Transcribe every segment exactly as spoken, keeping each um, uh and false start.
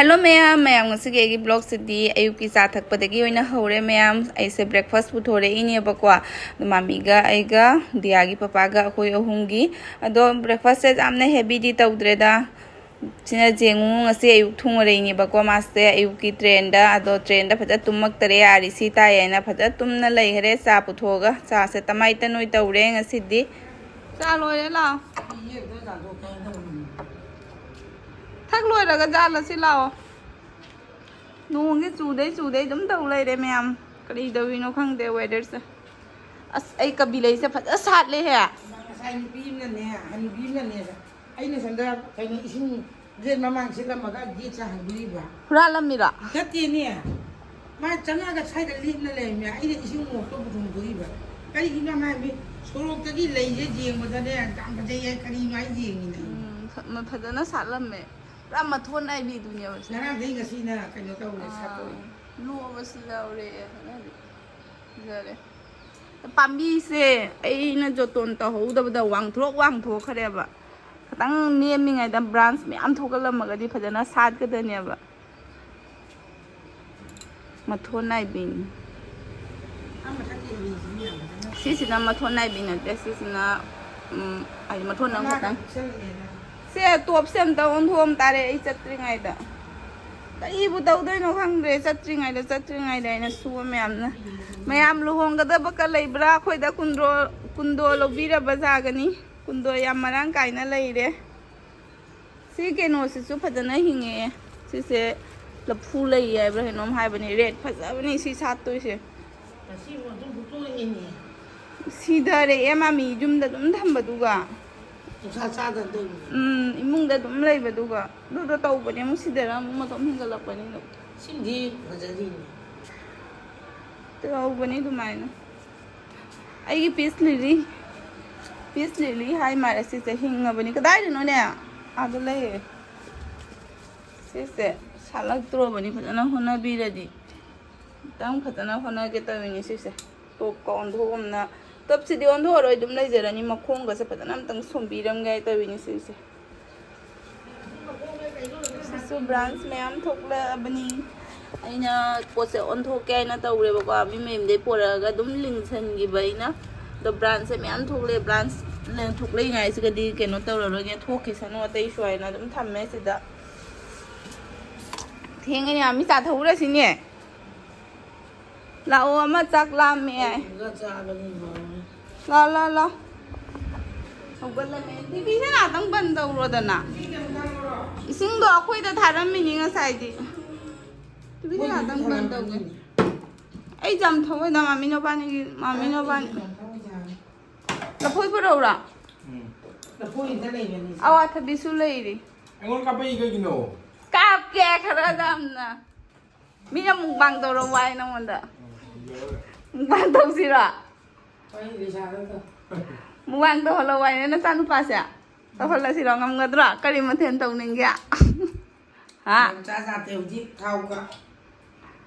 Hello ꯃꯌꯥꯝ, ꯃꯌꯥꯝ ꯉꯁꯤꯒꯤ ꯑꯩꯒꯤ ꯕ꯭ꯂꯣꯛꯁꯤꯗꯤ ꯑꯌꯨꯛꯀꯤ ꯆꯥ ꯊꯛꯄꯗꯒꯤ ꯑꯣꯏꯅ ꯍꯧꯔꯦ꯫ ꯃꯌꯥꯝ, ꯑꯩꯁꯦ ꯕ꯭ꯔꯦꯛꯐꯥꯁ ꯄꯨꯊꯣꯔꯛꯏꯅꯦꯕꯀꯣ꯫ ꯑꯗꯣ ꯃꯥꯃꯤꯒ ꯑꯩꯒ ꯗꯤꯌꯥꯒꯤ ꯄꯄꯥꯒ ꯑꯩꯈꯣꯏ ꯑꯍꯨꯝꯒꯤ꯫ ꯑꯗꯣ ꯕ꯭ꯔꯦꯛꯐꯥꯁꯁꯦ ꯌꯥꯝꯅ ꯍꯦꯚꯤꯗꯤ ꯇꯧꯗ꯭ꯔꯦꯗ꯫ ꯁꯤꯅ ꯖꯦꯡꯉꯨ ꯉꯁꯤ ꯑꯌꯨꯛ ꯊꯨꯡꯉꯔꯛꯏꯅꯦꯕꯀꯣ꯫ ꯃꯥꯁꯦ ꯑꯌꯨꯛꯀꯤ ꯇ꯭ꯔꯦꯟꯗ, ꯑꯗꯣ ꯇ꯭ꯔꯦꯟꯗ ꯐꯖ ꯇꯨꯝꯃꯛꯇꯔꯦ, ꯑꯥꯔ ꯏ ꯁꯤ ꯇꯥꯏ ꯍꯥꯏꯅ ꯐꯖ ꯇꯨꯝꯅ ꯂꯩꯈꯔꯦ꯫ ꯆꯥ ꯄꯨꯊꯣꯛꯑꯒ ꯆꯥꯁꯦ ꯇꯃꯥꯏꯇ ꯅꯣꯏ ꯇꯧꯔꯦ ꯉꯁꯤꯗꯤ꯫ ꯆꯥ ꯂꯣꯏꯔꯦ, ꯂꯥꯛꯑꯣ꯫ ꯊꯛ ꯂꯣꯏꯔꯒ ꯆꯥꯔꯁꯤ ꯂꯥꯛꯑꯣ꯫ ꯅꯣꯡꯁꯦ ꯆꯨꯗꯩ ꯆꯨꯗꯩ ꯑꯗꯨꯝ ꯇꯧ ꯂꯩꯔꯦ ꯃꯌꯥꯝ꯫ ꯀꯔꯤ ꯇꯧꯔꯤꯅꯣ ꯈꯪꯗꯦ ꯋꯦꯗꯔꯁꯦ꯫ ꯑꯁ, ꯑꯩ ꯀꯕꯤ ꯂꯩꯁꯦ ꯐꯖ ꯁꯥꯠꯂꯦꯍꯦ꯫ ꯉꯁꯥꯏ ꯅꯨꯄꯤ ꯑꯃꯅꯅꯦ, ꯍꯅꯨꯕꯤ ꯑꯃꯅꯅꯦ, ꯑꯩꯅ ꯁꯣꯝꯗ ꯀꯩꯅꯣ ꯏꯁꯤꯡ ꯒꯦꯠ ꯃꯃꯥꯡ ꯁꯤꯠꯂꯝꯃꯒ ꯒꯦꯠꯁꯦ ꯍꯥꯡꯗꯣꯛꯏꯕ꯫ ꯍꯨꯔꯥꯜꯂꯝꯃꯤꯔꯣ? ꯅꯠꯇꯦꯅꯦ꯫ ꯃꯥ ꯆꯪꯉꯛꯑꯒ ꯁ꯭ꯋꯥꯏꯗ ꯂꯦꯞꯅ ꯂꯩꯔꯝꯃꯦ꯫ ꯑꯩꯅ ꯏꯁꯤꯡ ꯃꯣꯠꯇꯣ ꯄꯨꯊꯣꯛꯇꯣꯛꯏꯕ꯫ ꯀꯔꯤꯒꯤꯅꯣ ꯍꯥꯏꯕꯗꯤ ꯁꯣꯔꯣꯛꯇꯒꯤ ꯂꯩꯁꯦ ꯌꯦꯡꯕꯗꯅꯦ ꯌꯥꯝ ꯐꯖꯩ ꯍꯥꯏ, ꯀꯔꯤꯅꯣ ꯍꯥꯏ ꯌꯦꯡꯉꯤꯅꯦ꯫ ꯎꯝ, ꯐ-, ꯃ-, ꯐꯖꯅ ꯁꯥꯠꯂꯝꯃꯦ꯫ ꯄꯨꯔꯥ ꯃꯊꯣꯟ ꯅꯥꯏꯕꯤꯗꯨꯅꯦꯕ ꯁꯤ꯫ ꯉꯔꯥꯡꯗꯩ ꯉꯁꯤꯅ ꯀꯩꯅꯣ ꯇꯧꯔꯦ, ꯑꯥ, ꯁꯥꯠꯇꯣꯛꯑꯦ꯫ ꯂꯣꯛꯑꯕꯁꯨ ꯌꯥꯎꯔꯦ꯫ ꯐꯖꯔꯦ꯫ ꯄꯥꯝꯕꯤꯁꯦ ꯑꯩꯅ ꯖꯣꯇꯣꯟ ꯇꯧꯍꯧꯗꯕꯗ ꯋꯥꯡꯊ꯭ꯔꯣꯛ ꯋꯥꯡꯊꯣꯛꯈ꯭ꯔꯦꯕ꯫ ꯈꯤꯇꯪ ꯅꯦꯝꯃꯤꯉꯩꯗ ꯕ꯭ꯔꯥꯟꯁ ꯃꯌꯥꯝ ꯊꯣꯛꯒꯠꯂꯝꯃꯒꯗꯤ ꯐꯖꯅ ꯁꯥꯠꯀꯗꯅꯦꯕ꯫ ꯃꯊꯣꯟ ꯅꯥꯏꯕꯤꯅꯤ꯫ ꯁꯤꯁꯤꯅ ꯃꯊꯣꯟ ꯅꯥꯏꯕꯤ ꯅꯠꯇꯦ, ꯁꯤꯁꯤꯅ, ꯎꯝ, ꯍꯥꯏꯗꯤ ꯃꯊꯣꯟ ꯑꯃꯈꯛꯇꯪ꯫ ꯁꯦ, ꯇꯣꯞꯁꯦ ꯑꯝꯇ ꯑꯣꯟꯊꯣꯛꯑꯝ ꯇꯥꯔꯦ ꯑꯩ ꯆꯠꯇ꯭ꯔꯤꯉꯩꯗ꯫ ꯀꯔꯤꯕꯨ ꯇꯧꯗꯣꯏꯅꯣ ꯈꯪꯗ꯭ꯔꯦ, ꯆꯠꯇ꯭ꯔꯤꯉꯩꯗ, ꯆꯠꯇ꯭ꯔꯤꯉꯩꯗ ꯑꯩꯅ ꯁꯨꯕ ꯃꯌꯥꯝꯅ꯫ ꯃꯌꯥꯝ ꯂꯨꯍꯣꯡꯒꯗꯕꯀ ꯂꯩꯕ꯭ꯔꯥ? ꯑꯩꯈꯣꯏꯗ ꯀꯨꯟꯗꯣ, ꯀꯨꯟꯗꯣ ꯂꯧꯕꯤꯔꯕ ꯌꯥꯒꯅꯤ꯫ ꯀꯨꯟꯗꯣ ꯌꯥꯝ ꯃꯔꯥꯡ ꯀꯥꯏꯅ ꯂꯩꯔꯦ꯫ ꯁꯤ ꯀꯩꯅꯣꯁꯤꯁꯨ ꯐꯖꯅ ꯍꯤꯡꯉꯛꯑꯦ꯫ ꯁꯤꯁꯦ ꯂꯐꯨ ꯂꯩ ꯍꯥꯏꯕ꯭ꯔꯥ ꯀꯩꯅꯣꯝ ꯍꯥꯏꯕꯅꯤ꯫ ꯔꯦꯠ ꯐꯖꯕꯅꯤ ꯁꯤ ꯁꯥꯠꯇꯣꯏꯁꯦ꯫ ꯉꯁꯤ ꯑꯗꯨꯝ ꯐꯨꯛꯇꯣꯛꯑꯦꯅꯦ꯫ ꯁꯤꯊꯔꯛꯑꯦ ꯃꯥꯃꯤ, ꯌꯨꯝꯗ ꯑꯗꯨꯝ ꯊꯝꯕꯗꯨꯒ꯫ ꯅꯨꯡꯁꯥ ꯆꯥꯗꯅ ꯇꯧꯕꯅꯦ꯫ ꯎꯝ, ꯏꯃꯨꯡꯗ ꯑꯗꯨꯝ ꯂꯩꯕꯗꯨꯒ꯫ ꯑꯗꯨꯗꯣ ꯇꯧꯕꯅꯦ, ꯑꯃꯨꯛ ꯁꯤꯊꯔ ꯑꯃꯨꯛ ꯃꯇꯣꯝ ꯍꯤꯡꯒꯠꯂꯛꯄꯅꯤꯅ꯫ ꯁꯤꯃꯗꯤ ꯐꯖꯔꯤꯅꯦ꯫ ꯇꯧꯕꯅꯤ ꯑꯗꯨꯃꯥꯏꯅ꯫ ꯑꯩꯒꯤ ꯄꯤꯁ ꯂꯤꯂꯤ, ꯄꯤꯁ ꯂꯤꯂꯤ ꯍꯥꯏ ꯃꯥꯜꯂꯦ ꯁꯤꯁꯦ, ꯍꯤꯡꯉꯕꯅꯤ꯫ ꯀꯗꯥꯏꯗꯅꯣꯅꯦ? ꯑꯥꯗ ꯂꯩꯌꯦ꯫ ꯁꯤꯁꯦ ꯁꯥꯠꯂꯛꯇ꯭ꯔꯣꯕꯅꯤ, ꯐꯖꯅ ꯍꯣꯠꯅꯕꯤꯔꯗꯤ꯫ ꯈꯤꯇꯪ ꯐꯖꯅ ꯍꯣꯠꯅꯒꯦ ꯇꯧꯔꯤꯅꯤ ꯁꯤꯁꯦ꯫ ꯇꯣꯞꯀ ꯑꯣꯟꯊꯣꯛꯑꯝꯅ-, ꯇꯣꯞꯁꯤꯗꯤ ꯑꯣꯟꯊꯣꯛꯑꯔꯣꯏ, ꯑꯗꯨꯝ ꯂꯩꯖꯔꯅꯤ꯫ ꯃꯈꯣꯡꯒꯁꯦ ꯐꯖꯅ ꯑꯝꯇꯪ ꯁꯣꯝꯕꯤꯔꯝꯒꯦ ꯍꯥꯏ ꯇꯧꯔꯤꯅꯤ ꯁꯤꯁꯦ꯫ ꯕ꯭ꯔꯥꯟꯁ ꯃꯌꯥꯝ ꯊꯣꯛꯂꯛꯑꯕꯅꯤ꯫ ꯑꯩꯅ ꯄꯣꯠꯁꯦ ꯑꯣꯟꯊꯣꯛꯀꯦ ꯍꯥꯏꯅ ꯇꯧꯔꯦꯕꯀꯣ, ꯃꯤ ꯃꯌꯨꯝꯗꯩ ꯄꯨꯔꯛꯑꯒ ꯑꯗꯨꯝ ꯂꯤꯡꯁꯟꯈꯤꯕ ꯑꯩꯅ꯫ ꯑꯗꯣ ꯕ꯭ꯔꯥꯟꯁꯁꯦ ꯃꯌꯥꯝ ꯊꯣꯛꯂꯛꯑꯦ꯫ ꯕ꯭ꯔꯥꯟꯁ ꯊꯣꯛꯂꯛꯏꯉꯥꯏꯁꯤꯒꯗꯤ ꯀꯩꯅꯣ ꯇꯧꯔꯔꯣꯏꯒꯦ, ꯊꯣꯛꯈꯤꯁꯅꯨ ꯑꯇꯩꯁꯨ ꯍꯥꯏꯅ ꯑꯗꯨꯝ ꯊꯝꯃꯦ ꯁꯤꯗ꯫ ꯊꯦꯡꯉꯅꯤ, ꯃꯤ ꯆꯥ ꯊꯛꯎꯔꯁꯤꯅꯦ꯫ ꯂꯥꯛꯑꯣ, ꯑꯃ ꯆꯥꯛ ꯂꯥꯝꯃꯦ ꯍꯥꯏ꯫ ꯂꯥꯛꯑꯣ, ꯂꯥꯛꯑꯣ, ꯂꯥꯛꯑꯣ꯫ ꯍꯧꯒꯠꯂꯝꯃꯦ꯫ ꯇꯤꯚꯤꯁꯦ ꯉꯥꯛꯇꯪ ꯕꯟ ꯇꯧꯔꯣꯗꯅ꯫ ꯏꯁꯤꯡꯗꯣ ꯑꯩꯈꯣꯏꯗ ꯊꯥꯔꯝꯃꯤꯅꯤ ꯉꯁꯥꯏꯗꯤ꯫ ꯇꯤꯚꯤꯁꯦ ꯉꯥꯛꯇꯪ ꯕꯟ ꯇꯧꯒꯦ꯫ ꯑꯩ ꯆꯝ ꯊꯛꯑꯣꯏꯗ, ꯃꯥꯃꯤ ꯅꯕꯥꯅꯤꯒꯤ, ꯃꯥꯃꯤ ꯅꯕꯥꯅꯤ꯫ ꯂꯐꯣꯏ ꯄꯨꯔꯛꯎꯔꯥ? ꯎꯝ꯫ ꯂꯐꯣꯏ ꯑꯝꯇ ꯂꯩꯕꯅꯤ꯫ ꯑꯋꯥꯊꯕꯤꯁꯨ ꯂꯩꯔꯤ꯫ ꯑꯩꯉꯣꯟꯗ ꯀꯥꯞꯄꯛꯏ ꯀꯩꯒꯤꯅꯣ? ꯀꯥꯞꯀꯦ ꯈꯔ ꯌꯥꯝꯅ꯫ ꯃꯤꯅ ꯃꯨꯛꯕꯥꯡ ꯇꯧꯔꯣ ꯋꯥꯏ ꯅꯉꯣꯟꯗ꯫ ꯎꯝ, ꯌꯥꯔꯦ꯫ ꯃꯨꯛꯕꯥꯡ ꯇꯧꯁꯤꯔꯣ? ꯍꯣꯏ, ꯂꯤꯁꯥꯗ ꯇꯧ꯫ ꯃꯨꯛꯕꯥꯡ ꯇꯧꯍꯜꯂꯣ ꯋꯥꯏꯅꯦ ꯅꯆꯥꯅꯨꯄꯥꯁꯦ꯫ ꯇꯧꯍꯜꯂꯁꯤꯔꯣ? ꯉꯝꯒꯗ꯭ꯔꯣ? ꯀꯔꯤ ꯃꯊꯦꯜ ꯇꯧꯅꯤꯡꯒꯦ? ꯍꯥ? ꯌꯥꯝ ꯆꯥ ꯆꯥꯗꯦ ꯍꯧꯖꯤꯛ ꯊꯥꯎꯒ꯫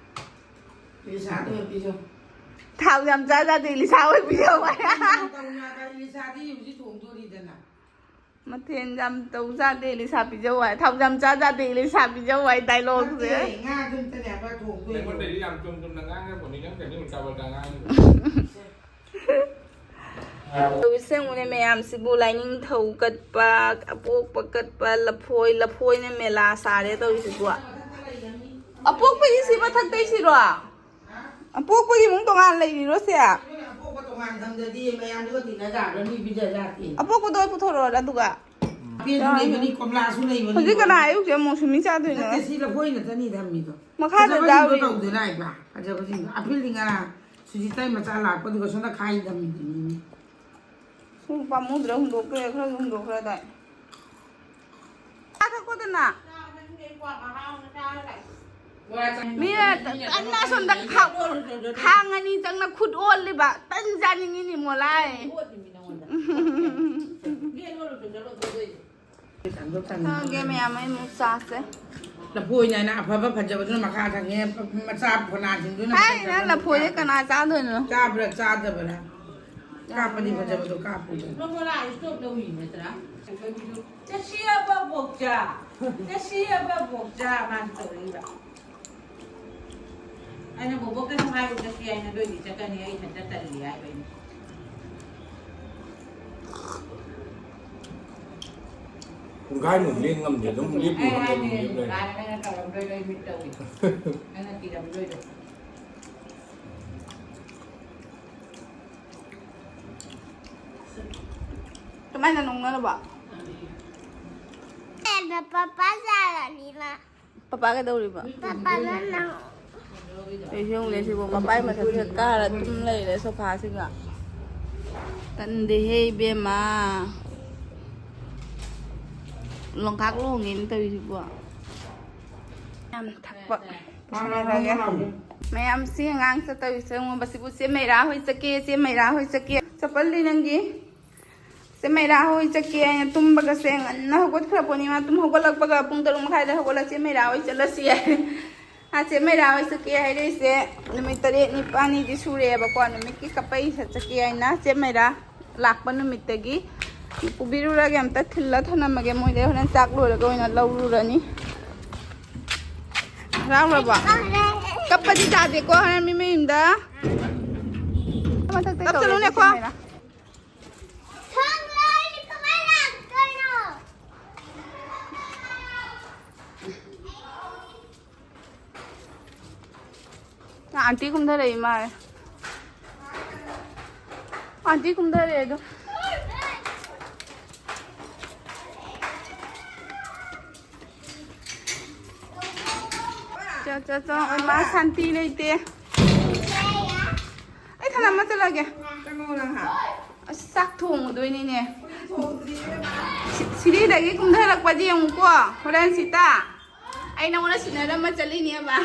ꯂꯤꯁꯥꯗ ꯑꯣꯏꯅ ꯄꯤꯖꯧ꯫ ꯊꯥꯎ ꯌꯥꯝ ꯆꯥ ꯆꯥꯗꯦ, ꯂꯤꯁꯥ ꯑꯣꯏ ꯄꯤꯖꯧ ꯍꯥꯏ꯫ ꯇꯧꯅꯨ ꯍꯥꯏꯕ, ꯂꯤꯁꯥꯗꯤ ꯍꯧꯖꯤꯛ ꯊꯣꯡꯗꯣꯔꯤꯗꯅ꯫ ꯃꯊꯦꯜ ꯌꯥꯝ ꯇꯧ ꯆꯥꯗꯦ, ꯂꯤꯁꯥ ꯄꯤꯖꯧ ꯍꯥꯏ꯫ ꯊꯥꯎ ꯌꯥꯝ ꯆꯥ ꯆꯥꯗꯦ, ꯂꯤꯁꯥ ꯄꯤꯖꯧ ꯍꯥꯏ ꯗꯥꯏꯂꯣꯛꯁꯦ꯫ ꯅꯠꯇꯦ, ꯉꯥ ꯑꯗꯨꯝꯇꯅꯦ ꯍꯥꯏꯕ ꯊꯣꯡꯗꯣꯏꯗꯣ꯫ ꯑꯩꯉꯣꯟꯗꯗꯤ ꯌꯥꯝ ꯆꯨꯝ ꯆꯨꯝꯅ ꯉꯥꯡꯉꯛꯄꯅꯤ, ꯅꯪ ꯀꯩꯅꯣ ꯎꯜꯇꯥ ꯄꯜꯇꯥ ꯉꯥꯡꯉꯤꯗꯣ꯫ ꯇꯧꯔꯤꯁꯦ ꯌꯦꯡꯉꯨꯅꯦ ꯃꯌꯥꯝꯁꯤꯕꯨ, ꯂꯥꯏꯅꯤꯡꯊꯧ ꯀꯠꯄ, ꯑꯄꯣꯛꯄ ꯀꯠꯄ, ꯂꯐꯣꯏ, ꯂꯐꯣꯏꯅ ꯃꯦꯂꯥ ꯁꯥꯔꯦ ꯇꯧꯔꯤꯁꯤꯕꯨ꯫ ꯑꯄꯣꯛꯄꯒꯤ ꯁꯤ ꯃꯊꯛꯇꯩ ꯁꯤꯔꯣ? ꯑꯄꯣꯛꯄꯒꯤ ꯏꯃꯨꯡ ꯇꯣꯉꯥꯟ ꯂꯩꯔꯤꯔꯣ ꯁꯦ? ꯑꯄꯣꯛꯄ ꯇꯣꯉꯥꯟ ꯊꯝꯗ꯭ꯔꯗꯤ ꯃꯌꯥꯝꯗꯨꯒ ꯇꯤꯟꯅ ꯌꯥꯕ꯭ꯔꯥ? ꯃꯤ ꯄꯤꯖ ꯌꯥꯗꯦ꯫ ꯑꯄꯣꯛꯄꯗꯣ ꯄꯨꯊꯣꯔꯛꯑꯣ ꯑꯗꯨꯒ꯫ ꯑꯄꯦꯟꯁꯨ ꯂꯩꯕꯅꯤ, ꯀꯣꯝꯂꯥꯁꯨ ꯂꯩꯕꯅꯤ꯫ ꯍꯧꯖꯤꯛ ꯀꯅꯥ ꯑꯌꯨꯛꯁꯦ ꯃꯧꯁꯨꯃꯤ ꯆꯥꯗꯣꯏꯅꯣ? ꯅꯠꯇꯦ, ꯁꯤ ꯂꯐꯣꯏ ꯅꯠꯇꯅꯤ ꯊꯝꯃꯤꯗꯣ꯫ ꯃꯈꯥꯗ ꯐꯖꯕꯁꯤꯡꯗꯣ ꯌꯥꯎꯔꯤ꯫ ꯇꯧꯗꯣꯏꯔꯥ ꯍꯥꯏꯕ? ꯐꯖꯕꯁꯤꯡꯗꯣ꯫ ꯑꯄꯤꯜꯗꯤ ꯉꯔꯥꯡ ꯁꯨꯖꯤꯇꯥꯏ ꯃꯆꯥ ꯂꯥꯛꯄꯗꯨꯒ ꯁꯣꯝꯗ ꯈꯥꯏ ꯊꯝꯃꯤꯗꯨꯅꯤꯅꯦ꯫ ꯁꯨꯝ ꯄꯥꯝꯃꯨꯗ꯭ꯔꯥ ꯍꯨꯟꯗꯣꯛꯈ꯭ꯔꯦ, ꯈꯔꯁꯨ ꯍꯨꯟꯗꯣꯛꯈ꯭ꯔꯗꯥꯏ꯫ ꯆꯥ ꯊꯛꯄꯗꯅ꯫ ꯃꯤꯅ ꯀꯟꯅ ꯑꯁꯣꯝꯗ ꯈꯥ-, ꯈꯥꯡ ꯑꯅꯤ ꯆꯪꯅ ꯈꯨꯠ ꯑꯣꯜꯂꯤꯕ꯫ ꯇꯟ ꯆꯥꯅꯤꯡꯉꯤꯅꯤ ꯃꯣꯂꯥꯏ꯫ ꯈꯪꯉꯒꯦ ꯃꯌꯥꯝ, ꯑꯩ ꯑꯃꯨꯛ ꯆꯥꯁꯦ꯫ ꯂꯐꯣꯏꯅ ꯍꯥꯏꯅ ꯑꯐꯕ ꯐꯖꯕꯗꯨꯅ ꯃꯈꯥ ꯊꯪꯉꯦ, ꯃꯆꯥ ꯐꯣꯅꯥꯁꯤꯡꯗꯨꯅ ꯍꯥꯏꯅ ꯃꯊꯛ ꯊꯪꯉꯦ꯫ ꯂꯐꯣꯏꯁꯦ ꯀꯅꯥ ꯆꯥꯗꯣꯏꯅꯣ? ꯆꯥꯕ꯭ꯔꯥ ꯆꯥꯗꯕ꯭ꯔꯥ? ꯀꯥꯞꯄꯗꯤ ꯐꯖꯕꯗꯣ ꯀꯥꯞꯄꯨꯗꯅ꯫ ꯆꯠꯁꯤ ꯑꯕ ꯕꯣꯛꯆꯥ꯫ ꯉꯁꯤ ꯑꯃ ꯕꯣꯛꯇ ꯃꯥꯁꯨ ꯇꯧꯔꯛꯏꯕ꯫ ꯑꯩꯅ ꯕꯣꯕꯣꯛꯇꯁꯨ ꯍꯥꯏꯕ ꯆꯠꯁꯤ ꯍꯥꯏꯅ, ꯑꯗꯨ ꯑꯣꯏꯗꯤ ꯆꯠꯀꯅꯤ, ꯑꯩ ꯏꯊꯟꯇ ꯇꯜꯂꯤ ꯍꯥꯏꯕ ꯑꯩꯅ꯫ ꯄꯨꯡꯈꯥꯏꯃꯨꯛ ꯂꯦꯡ ꯉꯝꯗꯦ, ꯑꯗꯨꯝ ꯂꯦꯞꯄꯨ ꯑꯩ ꯍꯥꯏꯕ ꯍꯥꯏꯕꯅꯤ, ꯂꯦꯞ ꯂꯩꯔꯦ꯫ ꯅꯪꯅ ꯇꯧꯔꯝꯗꯣꯏꯗꯣ ꯑꯩ ꯃꯤꯠ ꯇꯧꯏ꯫ ꯅꯪꯅ ꯀꯤꯔꯝꯗꯣꯏꯗꯣ꯫ ꯀꯃꯥꯏꯅ ꯅꯣꯡꯅꯔꯕ? ꯄꯄꯥ ꯆꯥꯔꯅꯤꯅ꯫ ꯄꯄꯥ ꯀꯩꯗꯧꯔꯤꯕ? ꯄꯄꯥꯅ ꯅꯪ ꯑꯩꯁꯨ ꯌꯦꯡꯉꯨꯅꯦ, ꯁꯤꯕꯨ ꯃꯄꯥꯏ ꯃꯊꯛꯁꯤꯗ ꯀꯥꯔ ꯑꯗꯨꯝ ꯂꯩꯔꯦ ꯁꯣꯐꯥꯁꯤꯒ꯫ ꯇꯟꯗꯦꯍꯦ ꯏꯕꯦꯝꯃ꯫ ꯂꯣꯡꯈꯥꯛ ꯂꯣꯡꯉꯦꯅ ꯇꯧꯔꯤꯁꯤꯕꯣ꯫ ꯌꯥꯝ ꯊꯛꯄ꯫ ꯃꯌꯥꯝꯁꯤ ꯑꯉꯥꯡ ꯆꯠꯇꯧꯔꯤꯁꯦ ꯌꯦꯡꯉꯣ꯫ ꯃꯁꯤꯕꯨ ꯆꯦ ꯃꯩꯔꯥ ꯍꯣꯏ ꯆꯠꯀꯦ, ꯆꯦ ꯃꯩꯔꯥ ꯍꯣꯏ ꯆꯠꯀꯦ꯫ ꯆꯄꯜꯗꯤ ꯅꯪꯒꯤ? ꯆꯦ ꯃꯩꯔꯥ ꯍꯣꯏ ꯆꯠꯀꯦ ꯍꯥꯏꯅ ꯇꯨꯝꯕꯒꯁꯦ ꯉꯟꯅ ꯍꯧꯒꯠꯈ꯭ꯔꯄꯣꯠꯅꯤ꯫ ꯃꯥ ꯇꯨꯝ ꯍꯧꯒꯠꯂꯛꯄꯒ ꯄꯨꯡ ꯇꯔꯨꯛ ꯃꯈꯥꯏꯗ ꯍꯧꯒꯠꯂ ꯆꯦ ꯃꯩꯔꯥ ꯍꯣꯏ ꯆꯠꯂꯁꯤ ꯍꯥꯏ꯫ ꯑꯥ, ꯆꯦ ꯃꯩꯔꯥ ꯍꯣꯏ ꯆꯠꯀꯦ ꯍꯥꯏꯔꯛꯏꯁꯦ ꯅꯨꯃꯤꯠ ꯇꯔꯦꯠ ꯅꯤꯄꯥꯜꯅꯤꯗꯤ ꯁꯨꯔꯦꯕꯀꯣ꯫ ꯅꯨꯃꯤꯠꯀꯤ ꯀꯞꯄꯛꯏꯁꯦ ꯆꯠꯀꯦ ꯍꯥꯏꯅ ꯆꯦ ꯃꯩꯔꯥ ꯂꯥꯛꯄ ꯅꯨꯃꯤꯠꯇꯒꯤ꯫ ꯄꯨꯕꯤꯔꯨꯔꯒꯦ, ꯑꯝꯇ ꯊꯤꯜꯂ ꯊꯅꯝꯃꯒꯦ꯫ ꯃꯣꯏꯗꯩ ꯍꯣꯔꯦꯟ ꯆꯥꯛ ꯂꯣꯏꯔꯒ ꯑꯣꯏꯅ ꯂꯧꯔꯨꯔꯅꯤ꯫ ꯍꯔꯥꯎꯔꯕꯣ? ꯀꯞꯄꯗꯤ ꯇꯥꯗꯦꯀꯣ ꯍꯣꯔꯦꯟ ꯃꯤ ꯃꯌꯨꯝꯗ꯫ ꯃꯊꯛꯇ ꯀꯞꯁꯅꯨꯅꯦꯀꯣ꯫ ꯆꯦ ꯃꯩꯔꯥ꯫ ꯊꯣꯡ ꯂꯣꯜꯂꯤ ꯀꯃꯥꯏ ꯂꯥꯛꯇꯣꯏꯅꯣ? ꯑꯥꯟꯇꯤ ꯀꯨꯝꯊꯔꯛꯏ ꯃꯥꯜꯂꯦ꯫ ꯑꯥꯟꯇꯤ ꯀꯨꯝꯊꯔꯛꯑꯦ ꯑꯗꯣ꯫ ꯆꯣ, ꯆꯣ, ꯆꯣ꯫ ꯃꯥ ꯁꯥꯟꯇꯤ ꯂꯩꯇꯦ꯫ ꯑꯩ ꯊꯅꯝꯃ ꯆꯠꯂꯒꯦ꯫ ꯀꯩꯅꯣ ꯅꯪ ꯍꯥ? ꯑꯁ, ꯆꯥꯛ ꯊꯣꯡꯉꯨꯗꯣꯏꯅꯤꯅꯦ꯫ ꯁꯤ-, ꯁꯤꯔꯤꯗꯒꯤ ꯀꯨꯝꯊꯔꯛꯄꯁꯦ ꯌꯦꯡꯉꯨꯀꯣ꯫ ꯍꯣꯔꯦꯟ ꯁꯤꯇꯥ, ꯑꯩ ꯅꯉꯣꯟꯗ ꯁꯤꯟꯅꯔꯝꯃ ꯆꯠꯂꯤꯅꯦꯕ꯫